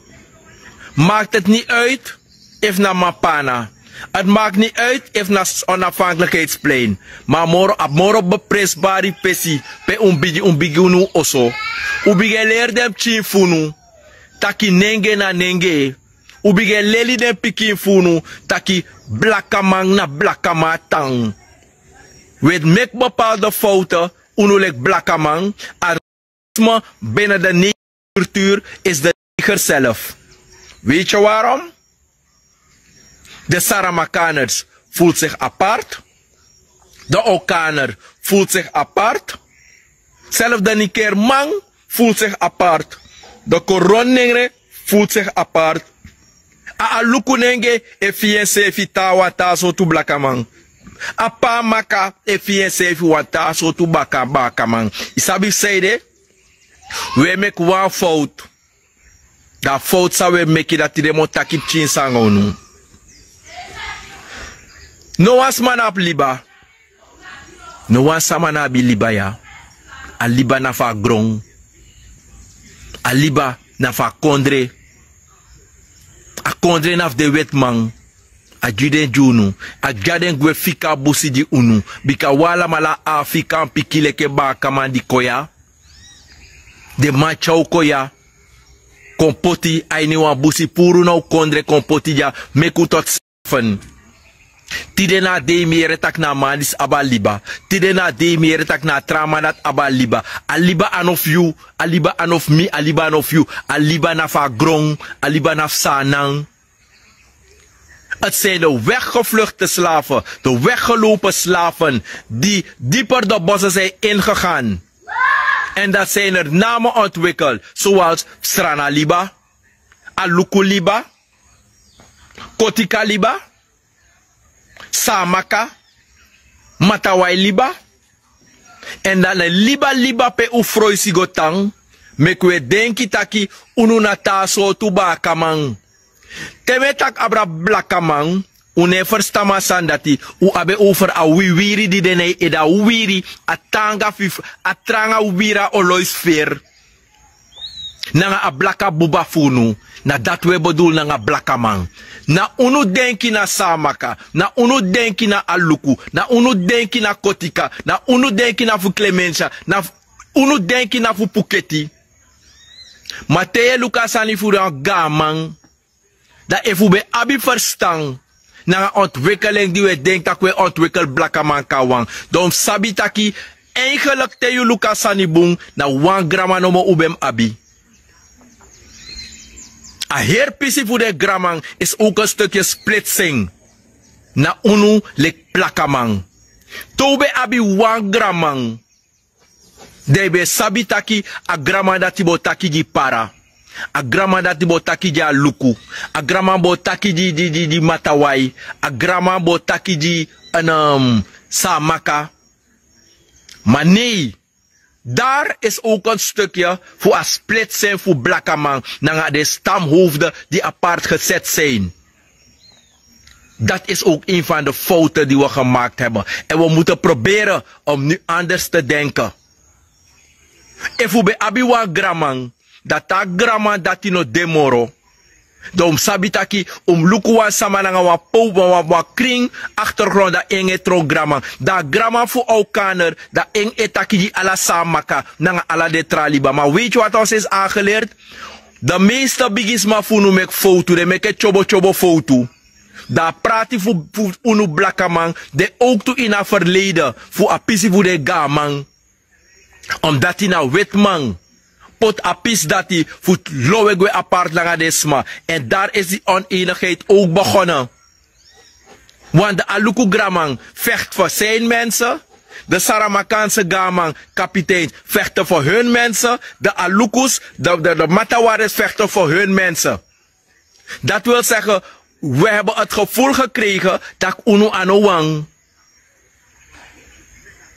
maakt het niet uit efu na Mapana. Het maakt niet uit efu na s- onafhankelijkheidsplein. Maar moro, a moro beprisbari pesi pe un bigi, un bigi unu oso. Un bigi e leri den pikin fu unu taki nenge na nenge. Un bigi e leli den pikin fu unu taki blakaman na blakaman a tan. We meki bepaalde fouten, unu leki blakaman, a racisme binnen de negercultuur is de neger zelf. Weet je waarom? De Saramakaners voelt zich apart. De Okaner voelt zich apart. Zelfs de Nikerman voelt zich apart. De Koronengre voelt zich apart. A Alukunenge e fii enseefi taa wan taa sortu blakaman. A Pamaka e fii enseefi wan taa sortu baka, bakaman. Yu sabi fu san ede? We meki wan fowtu. Dan a fowtu san we meki, dati den mu taki pikin sani nanga unu. No wan sma no abi liba. No wan sama no abi liba ya. A liba na fu a gron. A liba na fu a kondre. A kondre na fu den wetiman. A gi den gi unu. A dya den gwe fika a busi gi unu. Bika un alamala Afrikan pikin leki en bakaman di kon ya. Den man tyari un kon ya. Kon poti a ini wan busi, puru na un kondre kon poti dya, meki un tot slaven. Tide na a dei mi yere taki na a man disi abi a liba. Tide na a dei mi yere taki na a tra man dati abi a liba. A liba a no fu yu, a liba a no fu mi, a liba a no fu yu. A liba na fu a gron, a liba na fu Saanan. Het zijn de weggevluchte slaven, de weggelopen slaven die dieper de bossen zijn ingegaan. En dat zijn er namen ontwikkeld, zoals Srana Liba, Aluku Liba, Kotika liba, Samaka, Matawai liba. Èn dan na liba liba pe un froisi go tan, meki un e denki taki unu na taa sortu baakaman. Te un e taki abra blakaman, un no e ferstan mi a sani dati. Un abi en over a wiwiri di de na en ede, a wiwiri, a taanga fifi, a tranga wiwiri, a oloisferi nanga a blaka buba fu unu. Na dati un e bedul nanga blakaman. Na unu denki na Samaka, na unu denki na Aluku, na unu denki na Kotika, na unu denki na fu Klemensia, na unu denki na fu Puketi. Ma te yu e luku a sani fu den gaaman, dan efu un ben abi ferstan nanga ontwikkeling di un e denki tak' un e ontwikkel blakaman kon na wan, dan un mus sabi taki, eigenlik te yu luku a sani bun, na wan granma nomo un ben mus abi. A heri pisi fu den granman is ook een stukje splitsing na unu leki blakaman. Te un ben abi wan granman, dan yu ben sabi taki a granman dati bo taki gi para. A granman dati bo taki gi Aluku. A granman bo taki gi, gi, gi, gi Matawai. A granman bo taki gi, en, ehm, Samaka. Ma nee, daar is ook een stukje fu a splitsing fu blakaman nanga den stamhoofden die apart gezet zijn. Dat is ook een van de fouten die we gemaakt hebben. En we moeten proberen om nu anders te denken. Efu un ben abi wan granman, dan te a granman dati no de moro, dan un mus sabi taki un mus luku wan sama nanga wan pow, wan, wan, wan krin achtergrond, dan en e tron granman. Dan a granman fu Aukaner, dan en e taki gi ala Samaka nanga ala den tra liba. Ma weet je wat ons is aangeleerd? De meeste bigisma fu unu meki fowtu, den meki tyobo tyobo fowtu. Dan a prati fu, fu unu blakaman de ook tu ini a verleden fu a pisi fu den gaaman. Omdat na witman poti a pisi dati fu lowe gwe apart nanga den sma. En daar is die oneenigheid ook begonnen. Want de Aluku granman vecht voor zijn mensen. De Saramakaanse gaaman, kapiteins, vechten voor hun mensen. De Alukus, de, de, de Matawaris vechten voor hun mensen. Dat wil zeggen, we hebben het gevoel gekregen dat unu a no wan.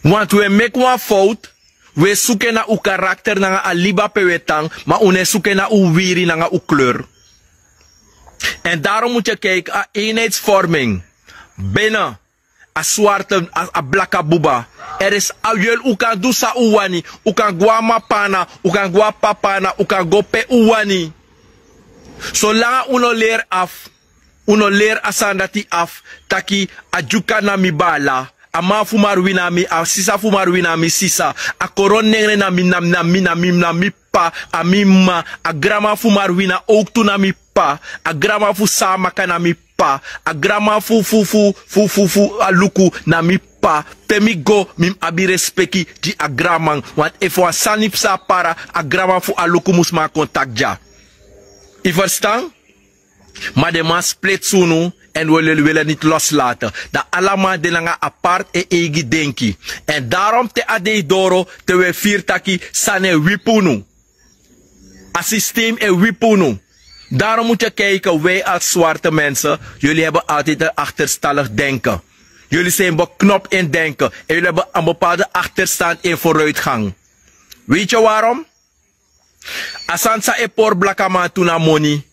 Want we meki wan fout, we suku en na un karakter nanga a liba pe we tan, ma un no e suku en na un wiwiri nanga un kleur. En daarom moet je kijken, a eenheidsvorming binnen a swarte, a, a blaka buba. Er is a wel, un kan du san un wani, un kan go a mama pe na, un kan go a papa pe na, un kan go pe un wani. Solanga un no leri afu, un no leri a sani dati afu, taki a Dyuka na mi baala, a mama fu Marwina na mi, a sisa fu Marwina na mi sisa, a Koron nengre na mi, na mi, na mi, na mi, na mi p'pa, a mi mama, a granma fu Marwina ook tu na mi p'pa, a granma fu Samaka na mi p'pa, a granma fu, fu, fu, fu, fu, fu Aluku na mi p'pa. Te mi go, mi mus abi respeki gi a granman. Want efu wan sani psa a para, a granma fu Aluku mus man kon taki dya. Yu ferstan? Ma den man splitsi unu, en wi wil, wil niti loslaten. Dan ala man de nanga apart en eigi denki. En daarom te a dei doro, te wi e firi taki sani e wipi unu. A systeem e wipi unu. Daarom moet je kijken, wij als zwarte mensen, jullie hebben altijd een achterstallig denken. Jullie zijn beknopt in denken. En jullie hebben een bepaalde achterstand in vooruitgang. Weet je waarom? A sani san e pori blakaman tu na moni,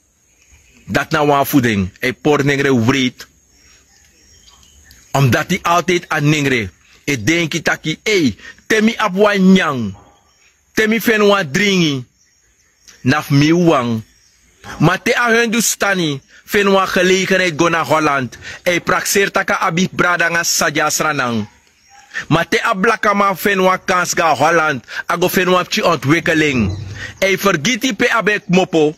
dati na wan fu den. A e pori nengre wreed. Omdat yu altijd a nengre e denki taki, ei, te mi abi wan nyan, te mi feni wan dringi, na fu mi wawan. Ma te a Hindustani feni wan gelegenheid go na Holland, a e prakseri tak' a abi brada nanga sisa gi a Sranan. Ma te a blakaman feni wan kansi go na Holland, a go feni wan pikin ontwikkeling. A e fergiti pe a ben kmopo.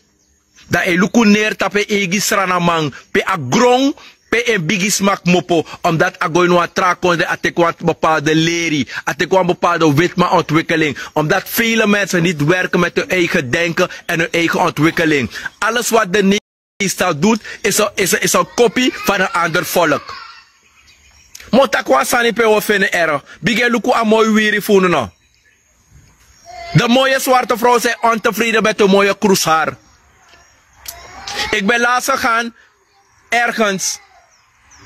Dan a e luku neer tapu en eigi Srananman, pe a gron, pe en bigisma kmopo, omdat a go ini wan tra kondre, a teki wan bepaalde leri, a teki wan bepaalde witman ontwikkeling, omdat vele mensen niet werken met hun eigen denken en hun eigen ontwikkeling. Alles wat de meestal doet, is een, is een, is een kopie van een ander volk. Mi o taki wan sani pe wi o feni erg. Bigin luku a moi wiri fu unu no. De mooie zwarte vrouw zijn ontevreden met hun mooie kroeshaar. Ik ben laatst gegaan ergens.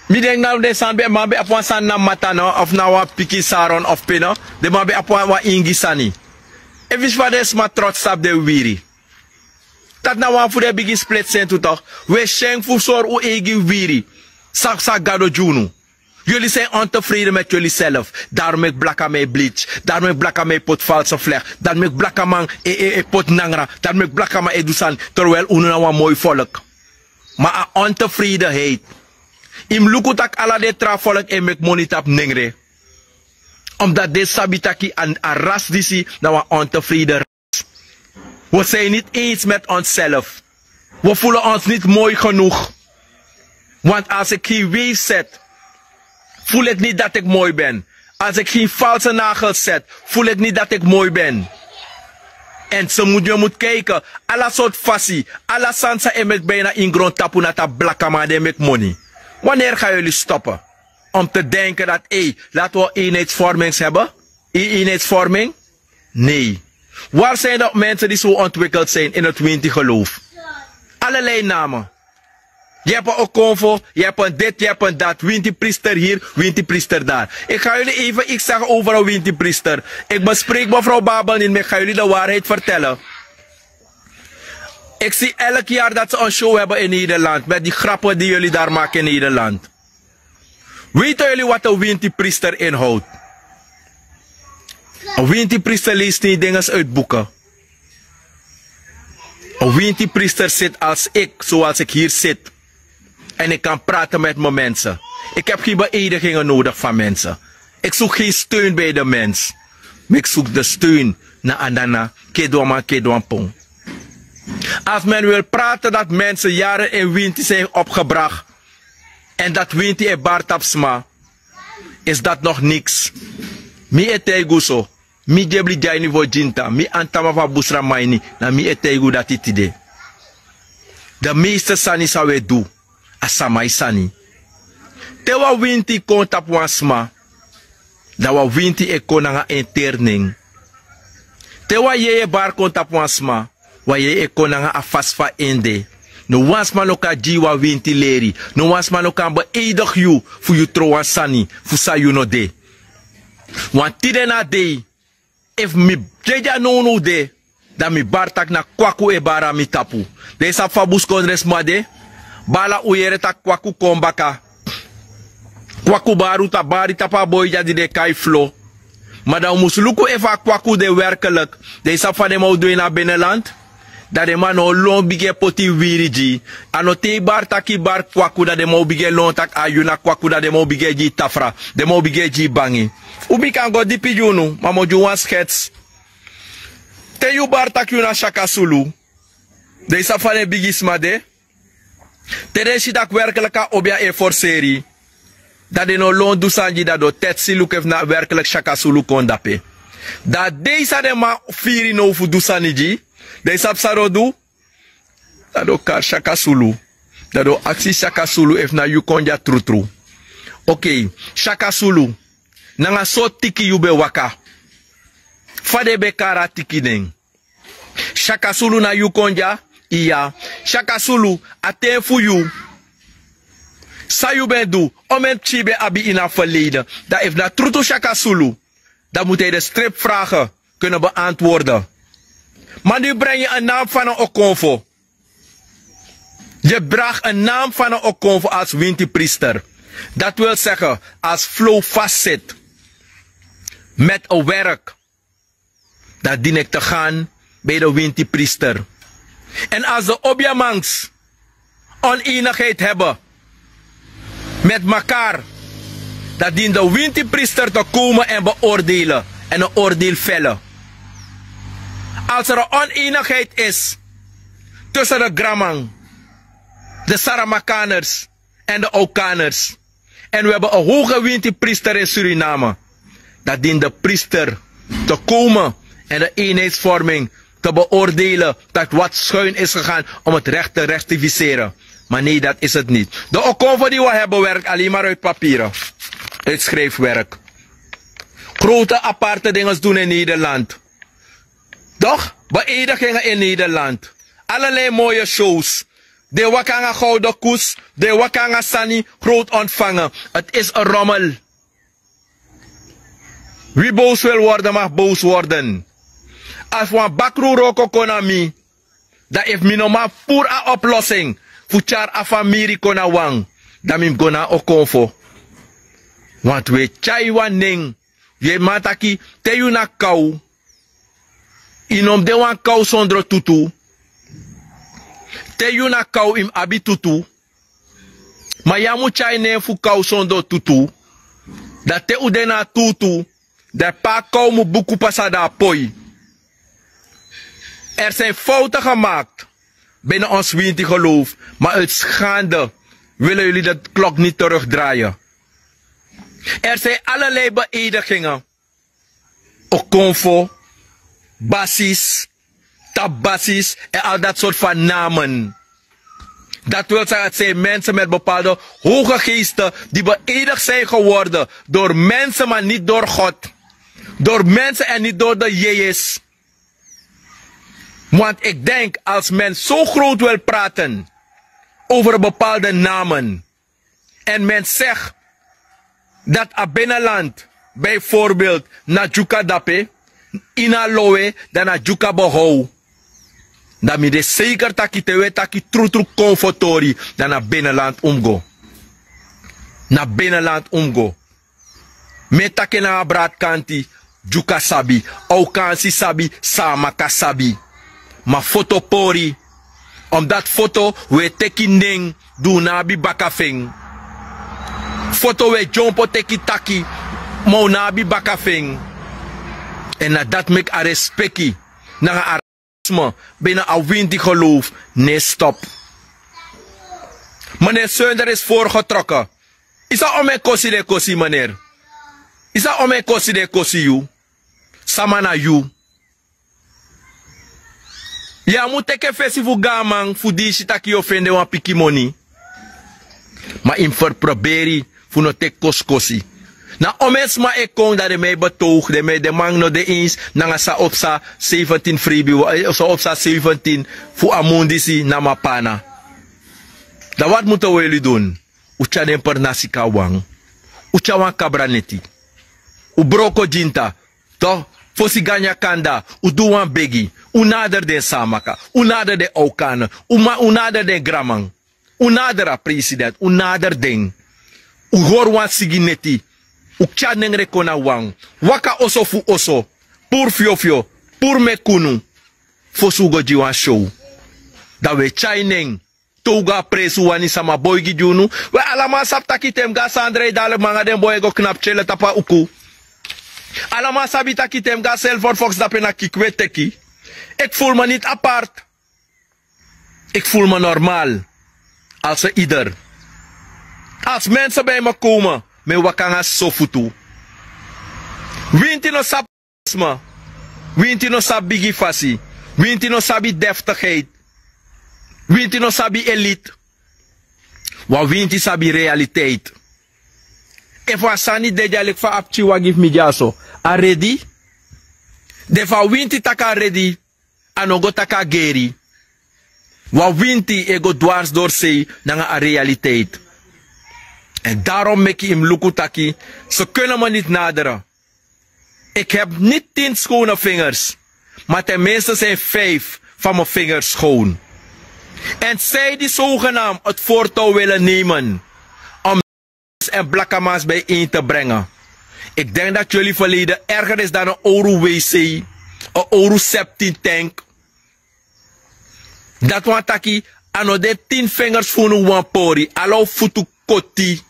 Mi denki na den sani ben man ben abi wan sani na mata no of na wan pikin saron of peno. Den man ben abi wan ingi sani. Efu yu si fa den sma trots tapu den wiwiri. Dati na wan fu den bigi splitsen tu tok'. Wi e si en fu sori un eigi wiwiri. San san gado gi unu. Yuli sen ontefreden met yuli self. Dari meki blakaman e bliti. Dari meki blakaman e poti false flegi. Dari meki blakaman e poti nangra. Dari meki blakaman e du sani. Terwel unu na wan moi folk. Ma a ontefredenheid. Yu mus luku tak' ala den tra folk e meki moni tapu nengre. Omdati den sabi tak' a ras disi na wan ontefreden ras. Wi sin niti ens met onself. Wi fulu ons niti moi genug. Want asi eki gi weif set, fulu eki niti dati eki moi ben. Asi eki gi false nagel set, fulu eki niti dati eki moi ben. Èn se mus yu e mus kaiki ala sortu fasi. Ala sani san e meki bina ini grontapu na tapu blakaman di e meki moni. Waneri ga yuli stopu om te denki dati ei, lati wi o eenheidsvormings heben? Eenheidsvorming? Nei. Wari san yu dati mense di so ontwikeld sin ini a twinti geloof? Alalei name. Yu hebi en okonfo, yu hebi en diti yu hebi en dati winti priester hiri, winti priester dari. Eki ga yuli even iki segi over a winti priester. Eki bespreki mefrow babel niti ma eki ga yuli de wariheid fertelen. Eki si elki yari dati se en show heben in nederland met di grapen di yuli dari maki in nederland. Weiti yuli wati en winti priester inhowdi? En winti priester lesi ni dinges uiti buke. En winti priester siti alsi eki sowalsi eki hiri siti. Èn eki kan prate meti mi mense. Eki hebi gen beedigingen nodigi fan mense. Eki suku gen steun bi den mens. Ma eki suku den steun na andana, kedwan man kedwan pon. Alsi men wili prate dati mense yaren in winti sin opgebrakt, èn dati winti e bari tapu sma, isi dati nogi niks. Mi e taigi un so. Mi dyebli dyaini fu o ginta mi antama fu a busra maini. Na mi e taigi un dati tide. Den meeste sani san un e du, a sama e sani. Te wan winti kon tapu wan sma, dan wan winti e kon nanga en teri nen. Te wan yeye bari kon tapu wan sma, wan yeye e kon nanga a fasi fu a ende. No wan sma no kan gi yu wan winti leri. No wan sma no kan beeidigi yu fu yu tron wan sani fu san yu no de. Wan tide na a dei, efu mi de dya nownow de, dan mi bari tak' na kwaku e bari na mi tapu. Den yu sabi fa buskondre sma de? Bala un yere tak' kwaku kon baka. Kwaku bari un ta bari tapu a boi dya di den e kai flo. Ma dan un mus luku efu a kwaku de werkelik. Den yu sabi fa den man o du ini a beneland. Dan den man no o lon bigin e poti yu wiwiri gi yu. A no te yu bari tak' yu bari kwaku dan den man o bigin e lon tak' a yu na kwaku dan den man o bigin e gi yu tafra. Den man o bigin e gi yu bangi. Un mi kan go dipi gi unu ma mi o gi un wan skets. Te yu bari tak' yu na syaka sulu, den yu sabi fa den bigisma de. Te den si tak' werklik a obi a e forseri yu, dan den no lon du sani gi yu dan den o tetsi luku efu na werklik syaka sulu kon dape. Dan a dei san den man firi now fu du sani gi yu, den yu sabi san den o du? Dan den o kari syaka sulu. Dan den o aksi syaka sulu efu na yu kon dya trutru. Okei. Syaka sulu, nanga sortu tiki yu ben waka? Fa den ben kari a tiki nen? Syaka sulu na yu kon dya? Iya. Syaka sulu, a ten fu yu, san yu ben du? Omeni pikin yu ben abi ini a ferleiden? Dan efu na trutu syaka sulu, dan mutu yu de stripfragen kunnen beantwoorden. Man di yu brengi en naam fan en okonfo. Yu bragi en naam fan en okonfo als winti priester. Dati wil segen als flow fasi siti met en werk, dan dini eki te gan bij den winti priester. Èn als den obiamangs onenigheid heben met makar, dan dini den winti priester te komen en beoordelen en en oordeel vellen. Als er en onenigheid is tussen den granman, den saramakaners en den aukaners, en wi heben en hoge winti priester in suriname, dan dini den priester te komen en den eenheidsvorming te beoordelen dat wat schuin is gegaan om het recht te rectificeren. Maar nee, dat is het niet. De okonfo die wi hebben werkt alleen maar uit papieren, uit schrijfwerk. Grote aparte dingen doen in nederland. Toch? Beëdigingen in nederland. Allerlei mooie shows. Den e waka nanga gowden kus, den e waka nanga sani, growtu ontfangen. Ti isi en romel. Wi bowsu wil worden mag bowsu worden. Efu wan bakru wroko kon na mi, dan efu mi no man furu a oplosi en fu tyari a famiri kon na wan, dan mi mus go na a okonfo. Wantu wi e tyai wan nen. Yu e man taki, te yu na kaw, yu no mus de wan kaw sondro tutu. Te yu na kaw yu mus abi tutu. Ma yu a mu tyai nen fu kaw sondro tutu. Dan te un de na a tutu, dan pe a kaw mu buku pasa dan a poi. Er sin fowtu gemaakt. Bini onsi winti gelowfu, ma uiti skande wili yuli de klok niti terugdraayen. Er sin alalei beedigingen. Okonfo, basis, tapu basis, èn al dati sortu fan namen. Dati wil sagi dati sin mense meti bepalde hoge geeste di beedigi sin geworden dori mense ma niti dori god. Dori mense èn niti dori de yeyes. Want iki denki alsi men so growtu wil praten over bepalde namen, èn men segi dati a beneland, bijvoorbeeld, na dyuka dape, ini a lowe, dan na dyuka behow, dan mi de seker taki te wi e taki trutru konfo tori, dan na beneland un mus go. Na beneland un mus go. Mi e taki en nanga bradi kanti. Dyuka sabi, owkansi sabi, samaka sabi. Ma foto pori. Omdati foto wi e teki nen, di un no abi baka fu en. Foto wi e dyompo teki taki, ma un no abi baka fu en. Èn na dati meki a respeki nanga a rasisme bini a winti gelowfu no e stopu. Meneer Seunder is voorgetrokken. Yu sabi omeni kosi den e kosi yu, meneer? Yu sabi omeni kosi den e kosi yu? Sama na yu? Yu a mu teki en fesi fu go na man fu di yu si tak' yu o fende wan pikin moni. Ma yu mus ferproberi fu no teki kosikosi. Na omeni sma e kon dan den man e betowgu, den man, den man no de eens nanga san o psa seiventin fribi, san o psa seiventin fu a mun disi na Mapana. Dan wati mutu wi e lidun? Un tyari den pernasi kon na wan. Un tyari wan kabra neti. Un broko dyinta. Toch, fosi ganyan kanda, un du wan begi. Un nader den Samaka, un nader den Owkanen, un nader den granman. Un nader a president, un nader den. Un hori wan sigi neti. Un tyari nengre kon na wan. Waka oso fu oso. Puru fyofyo, puru meki unu. Fosi un go gi wan show. Dan wi e tyai nen. Te un go na presi un wani sama boigi gi unu. We, ala man sabi tak' te mi go na Sandra e dali mi nanga den boi e go knapu tyele tapu a uku. Ala man sabi tak' te mi go na Silver Fox dape na kiki wi e teki. Iki fulu mi niti apart. Iki fulu mi normal. Alsi ider. Alsi mense ben mi kowma, mi e waka nanga soso futu. Winti no sabi sma. Winti no sabi bigi fasi. Winti no sabi deftigheid. Winti no sabi elite. Wan winti sabi realiteit. Efu a sani de dya leki fa a pikin wagi fu mi dyaso, a redi. Den fu a winti tak' a redi, a no go tak' a geri. Wan winti e go dwars dori sei nanga a realiteit. Èn darom meki yu mus luku taki, se kunnen mi niti nadere. Ik heb niet tien schone vingers, maar ten minste zijn vijf van mijn vingers schoon. En zij die zogenaamd het voortouw willen nemen om en blakamans bijeen te brengen. Ik denk dat jullie verleden erger is dan een oru wc, een oru septin tank. Dati wani taki, a no de tin fingers fu unu wan pori, ala un futu koti,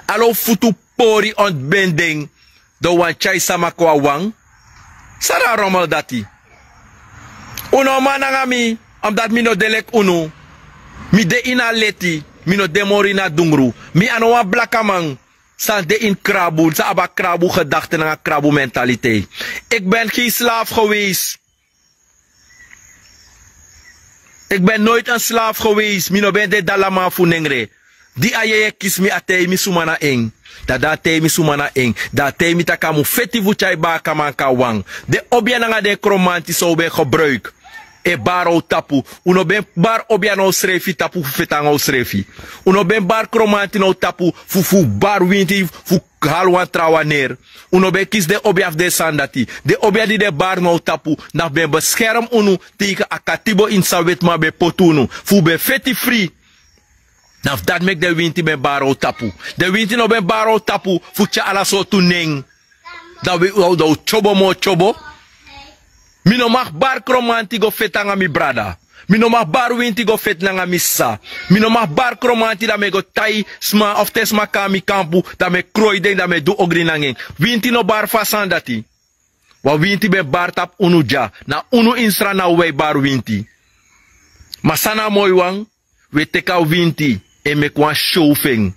ala un futu pori ontbinding. Dan un wani tyai sama kon na wan. San na a romel dati? Un no man nanga mi, omdat mi no de leki unu. Mi de ini a leti, mi no de moro ini a dungru. Mi a no wan blakaman san de ini krabu, san abi a krabu gedakte nanga krabu mentaliteit. Ik ben geen slaaf geweest. Ik ben nooit een slaaf geweest, mi no ben de dalaman fu nengre. Di a yeye kisi mi, a taigi mi suma na en. Dan di a taigi mi suma na en, dan a taigi mi tak' a mu feti fu tyai bakaman kon na wan. Den obiya nanga den kromanti san un ben gebruik. e bari na un tapu. Un no ben bari obia na unsrefi tapu fu feti nanga unsrefi. Un no ben bari kromanti na un tapu fu fu bari winti fu hali wan trawan neri. Un no ben kisi den obia fu den sani dati. Den obia di den bari na un tapu, na fu ben beskermi unu teige a katibo ini san wetiman ben poti unu fu un ben feti fri. Na fu dati meki den winti ben bari na un tapu. Den winti no ben bari na un tapu fu tyari ala sortu nen. Dan wi dan un tyobo moo tyobo. Mi no mag bari kromanti go feti nanga mi brada. Mi no mag bari winti go feti nanga mi sisa. Mi no mag bari kromanti dan mi e go tai sma of te sma kon na mi kampu, dan mi e kroi den dan mi e du ogri nanga en. Winti no bari fu a sani dati. Wan winti ben bari tapu unu dya. Na unu ini sran na un wi e bari winti. Ma san na a moi wan? Wi e teki a winti èn meki wan syow fu en.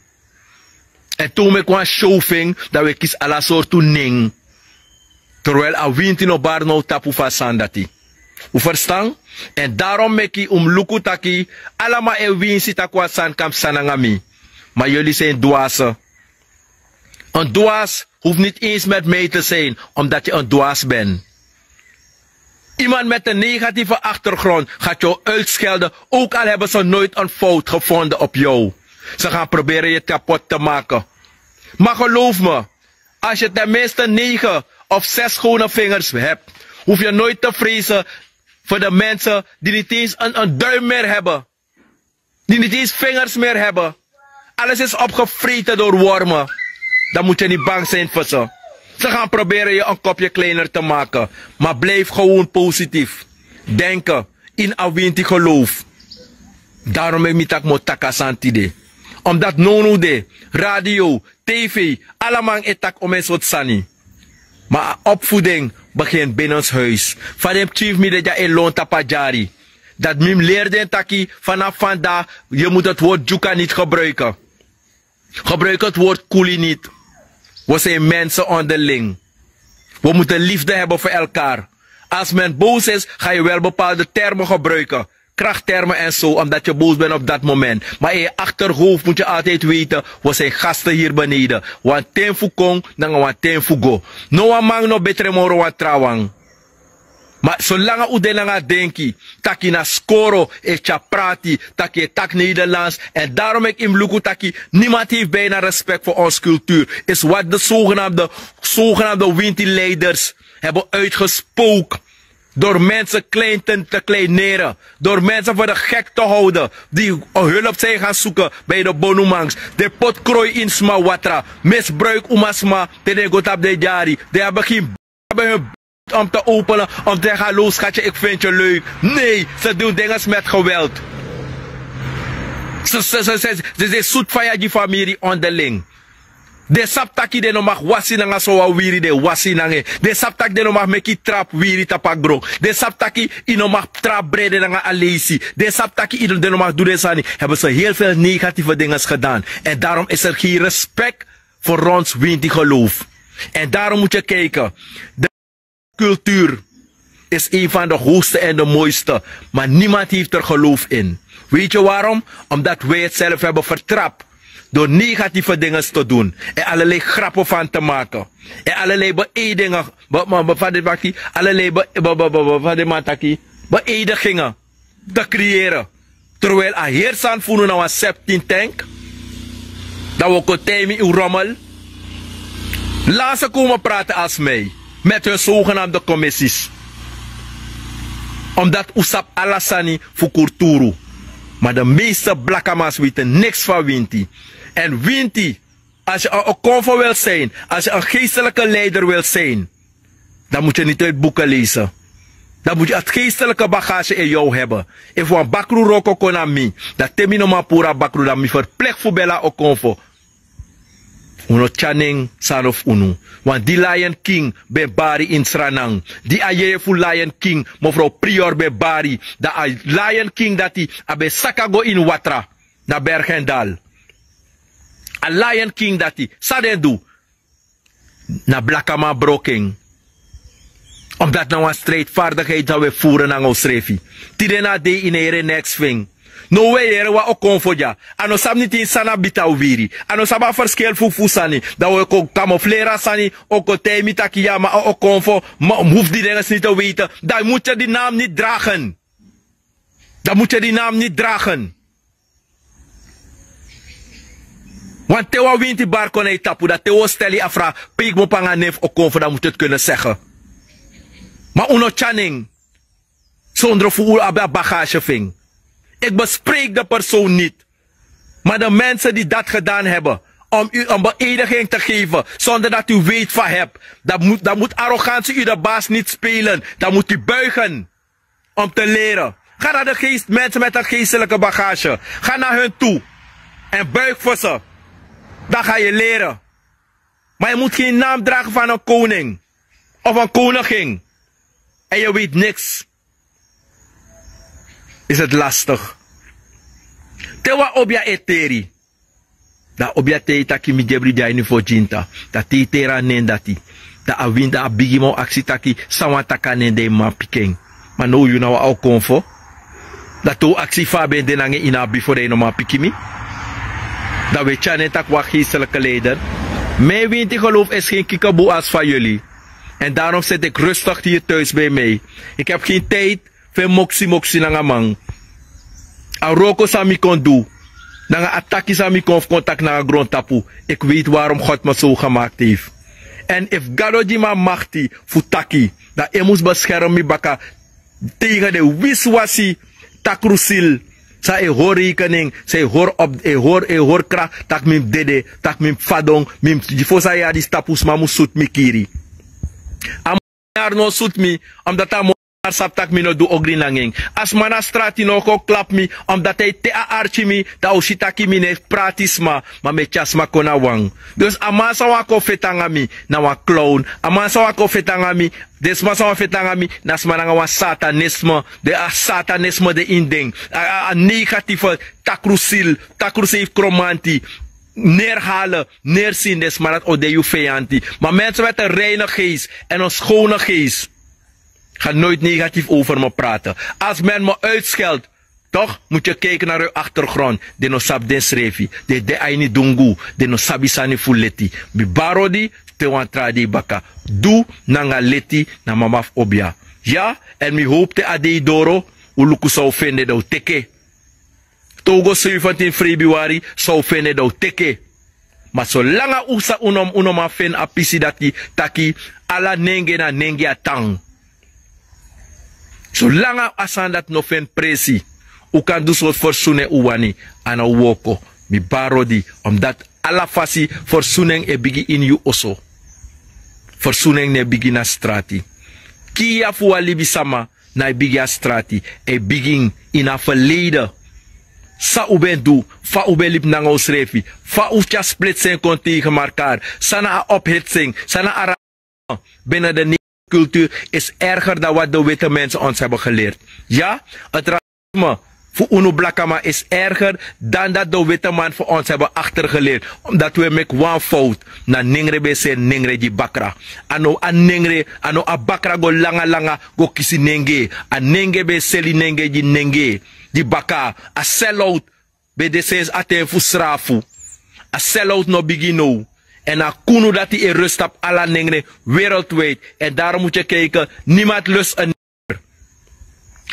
Èn te un meki wan syow fu en, dan wi e kisi ala sortu nen. Terwel a winti no bari na un tapu fu a sani dati. Un ferstan? Èn darom meki un mus luku taki ala man e winsi tak' wan sani kan psa nanga mi. Ma yuli sen dwase. En dwas huft niti ens met mi te sin omdat yu en dwas ben. Iman met en negatieve achtergrond gat yu uitskelden, ook al hebben ze nooit en fout gevonden op yu. Ze gan proberen yu kapot te maken. Maar geloof me, als yu ten minste negen of zes schone vingers hebt, huft yu nooit te vrezen voor de mensen die niti ens en duim meer hebben. Die niti ens vingers meer hebben. Alles is opgevreten door wormen. Dan mut yu niti bang sin fu se. Se gan proberen yu en kopye kleiner te maken. Ma blif gewon positief denken, ini a winti geloof. Darom meki mi tak' mi o taki a sani tide. Omdati nownow de, radio, tv, ala man e taki omen sortu sani. Ma a opvoeding begint binnenshuis. Fa den pikin fu mi de dya e lon tapu a dyari, dati mi mus leri den taki fanafu fanda yu mus dati wortu dyuka niti gebruiken. Gebruik heti wortu kuli niti. Wi o sen mense onderling. Wi mus de lifde heben fu elkar. As men bowsu isi ga yu wel bepalde termen gebruiken, kraktermen èn so omdati yu bowsu ben opu dati moment. Ma ini yu akterhowfu mus yu altijdi weiti, wi o sen gasten hiri beneden. Wan ten fu kon nanga wan ten fu go. No wan man no betre moro wan trawan. Ma solanga un de nanga a denki taki na skoro e tyari prati, taki e taki nederlands. Èn darom meki yu mus luku taki nimanti hefi bina respekt fu onsi kulturu. Isi wati de sogenamde winti leiders heben uitgespoke dori mense klein te kleineren, dori mense fu de gek te howden di en hulp san yu gan suken bi de bonumangs. Den poti kroi ini sma watra, misbruiki umasma te den go tapu den dyari. Den abi gen abi hun bed om te openen om te halo skatye iki vinti yu leuk. Nei, se dun dinges met geweld. Se se se se se se sutu faya gi famiri onderling. Den sabi taki den no maki wasi nanga sowan wiri den wasi nanga en. Den sabi taki den no maki meki trapu wiri tapu a gron. Den sabi taki yu no maki trapu brede nanga a leisi. Den sabi taki yu no den no maki du den sani. Heben se heli feli negatife dinges gedan. Èn darom isi er gen respek fu ronsi winti gelowfu. Èn darom mutu yu kiki. Kulturu isi en fan de howste èn de moiste. Ma nimanti hefi tru gelowfu ini. Weiti yu warom? Omdati wi eti selfi heben fertrapu dori negatife dinges te dun, èn alalei grape fan te make, èn alalei beeidinge, fa den man taki, alalei beeidinge te kriyere. Terwel a heri sani fu unu na wan septin tenk. Dan wi o kon tei mi un romel. Lanse komen prati als mi met hun sogenamde komisis. Omdati un sabi ala sani fu kulturu. Ma de meeste blakamans weiti niks fan winti. Èn winti, als yu en okonfo wil sin, als yu en geestelike leider wil sin, dan mutu yu niti uitbuke leisi. Dan mutu yu ati geestelike bagage ini yu heben. Efu wan bakru wroko kon na mi, dan te mi no man puru a bakru dan mi ferplekti fu beli a okonfo. Un no tyari nen sani fu unu. Wan di lion king ben bari ini sranan, di a yeye fu lion king mofrow prior ben bari, dan a lion king dati a ben saka go ini watra na bergendal. A lion king dati san den du? Na blakaman broko en. Omdati na wan strijdvardigheid san wi e furu nanga unsrefi. Tide na a dei yu no e yere neks fu en. Now wi e yere wan okonfo dya. A no sabi niti san na bita wiri. A no sabi a ferskil fu fu sani. Dan wi o kon kamofleri a sani, o kon tei mi taki ya ma a okonfo, ma mus di den sani te weiti. Dan yu mutu yu di nam niti dragen. Dan mus yu di nam niti dragen. Wanten wan winti bari kon na yu tapu dan te wi o stel yu a frak, pe yu kmopo nanga nen fu o kon fu dan mus yu tu kene sege. Ma un no tyari nen sondro fu un abi a bagage fu en. Eki bespreki de persoon niti. Ma de mensen di dati gedan hebi om yu en beediging te geven sonder dati yu weiti fa hebi, dan mus arogansi yu de basi niti spelen. Dan mus yu buigen om te leri. Ga na de geest mensen met en geestelike bagage, ga na hun tu, en buigi fu se. Dan ga yu leri. Ma yu mus gen nam dragi fan en koning of en konigin, en yu weiti niks. Is heti lastig. Te wan obia e teri, dan obia tei taki mi gebri di a ini fu o ginta. Dan tei teri a nen dati, dan a wini dan a bigi man o aksi taki san wan taki a nen den e man piki en. Ma now yu na wan o konfo. Dan te un aksi fa a ben de nanga en ini a bifo dan yu no man piki mi. Dan un e tyari nen taki wan geestelike leider. Mi en winti gelowfu e skin kiki bun asi fa yuli. Èn darom seti eki rustik hiri tuis bei mi. Eki hebi gen tidi fu en moksi moksi nanga man. A wroko san mi kon du nanga a taki san mi kon fu kon taki nanga grontapu, eki weiti warom god mi so gemakti hefi. Èn efu gado gi mi a makti fu taki, dan en mus beskermi mi baka tegen den wisiwasi takrusil san e hori reikening, san e hori op e hori krakti tak' mi mus dede, tak' mi mus fadon, mi mus gi fosi a yari disi tapu sma mus sutu mi kiri. A man no o sutu mi, omdati a man no o sabi tak' mi no du ogri nanga en. A sma na strati no o kon klapu mi, omdati a e te a arki mi dan a o si tak' mi no e prati sma. Ma mi e tyari sma kon na wan. Dus a man san wani kon feti nanga mi, na wan klownu. A man san wani kon feti nanga mi, den sma san wani feti nanga mi na sma nanga wan satanisme. Den a satanisme de ini den. A negatife takrusil, takruseif kromanti, nerhale, nersini den sma dati o de yu feyanti. Ma mensen met en reine geest en en skowne geest, ga noit negatief over mi prate. Als men mi uitskeldi, tok' mus yu kaiki na yu aktergrond. Den no sabi densrefi, den de a ini dungu. Den no sabi sani fu leti. Mi bari odi, te wan tra dei baka. Du nanga leti na mama fu obia. Ya. Èn mi howpu te a dei doro, un luku san un fende dan un teke. Te un go seiventin freibiwari san un fende dan un teke. Ma solanga un sa un no man feni a pisi dati, taki ala nenge na nenge a tan. Solanga a sani dati no feni presi, un kan du sortu fersunu en un wani, a no wooko. Mi bari odi, omdati ala fasi fersunu en e bigin ini yu oso. Fersunu en no e bigin na strati. Kiya fu wan libisama no e bigin a strati, e bigin ini a ferleide. San un ben du, fa un ben libi nanga unsrefi, fa un tyari splitsi en kon tegen markari, san na a ophitsi en, san na a rasisme. Bini de negro kulturu is erger dan wati de wite mensi ons heben gelerdi. Ya, heti rasisme fu unu blakaman is erger dan dati de wite man fu ons heben aktergelerdi. Omdati un e meki wan fowtu. Na nengre ben e seni nengre gi bakra. A no a nengre, a no a bakra go langa langa go kisi nenge. A nenge ben e seli nenge gi nenge. Gi baka. A selowtu ben de sensi a ten fu srafu. A selowtu no bigin now. Èn a kunu dati e rus tapu ala nengre wereldwide. Èn darom mus yu kaiki, nimati lus en.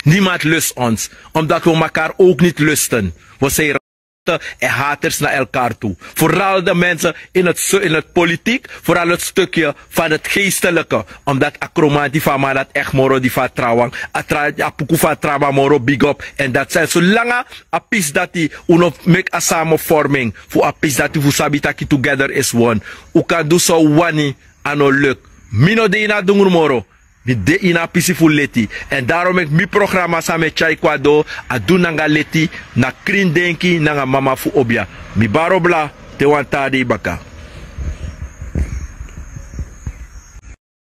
Nimati lus ons, omdati wi o makari owk niti lusten. Wi o sei rate en haters na elkari tu. Foral de mense ini heti politik, foral heti stukye fan heti geestelike. Omdati a kromanti fu a man dati ekti moro di fu a trawan, a puku fu a traman moro bigi op. Èn dati san solanga a pisi dati un no meki a sameforming fu a pisi dati fu sabi taki tugeder isi won. Un kan du san un wani. A no luk. Mi no de ini a dungru moro. Mi de ini a pisi fu leti. Èn darom meki mi programa san mi e tyai kon na doro, a du nanga leti, na krin denki nanga mama fu obia. Mi bari obla. Te wan taa dei baka.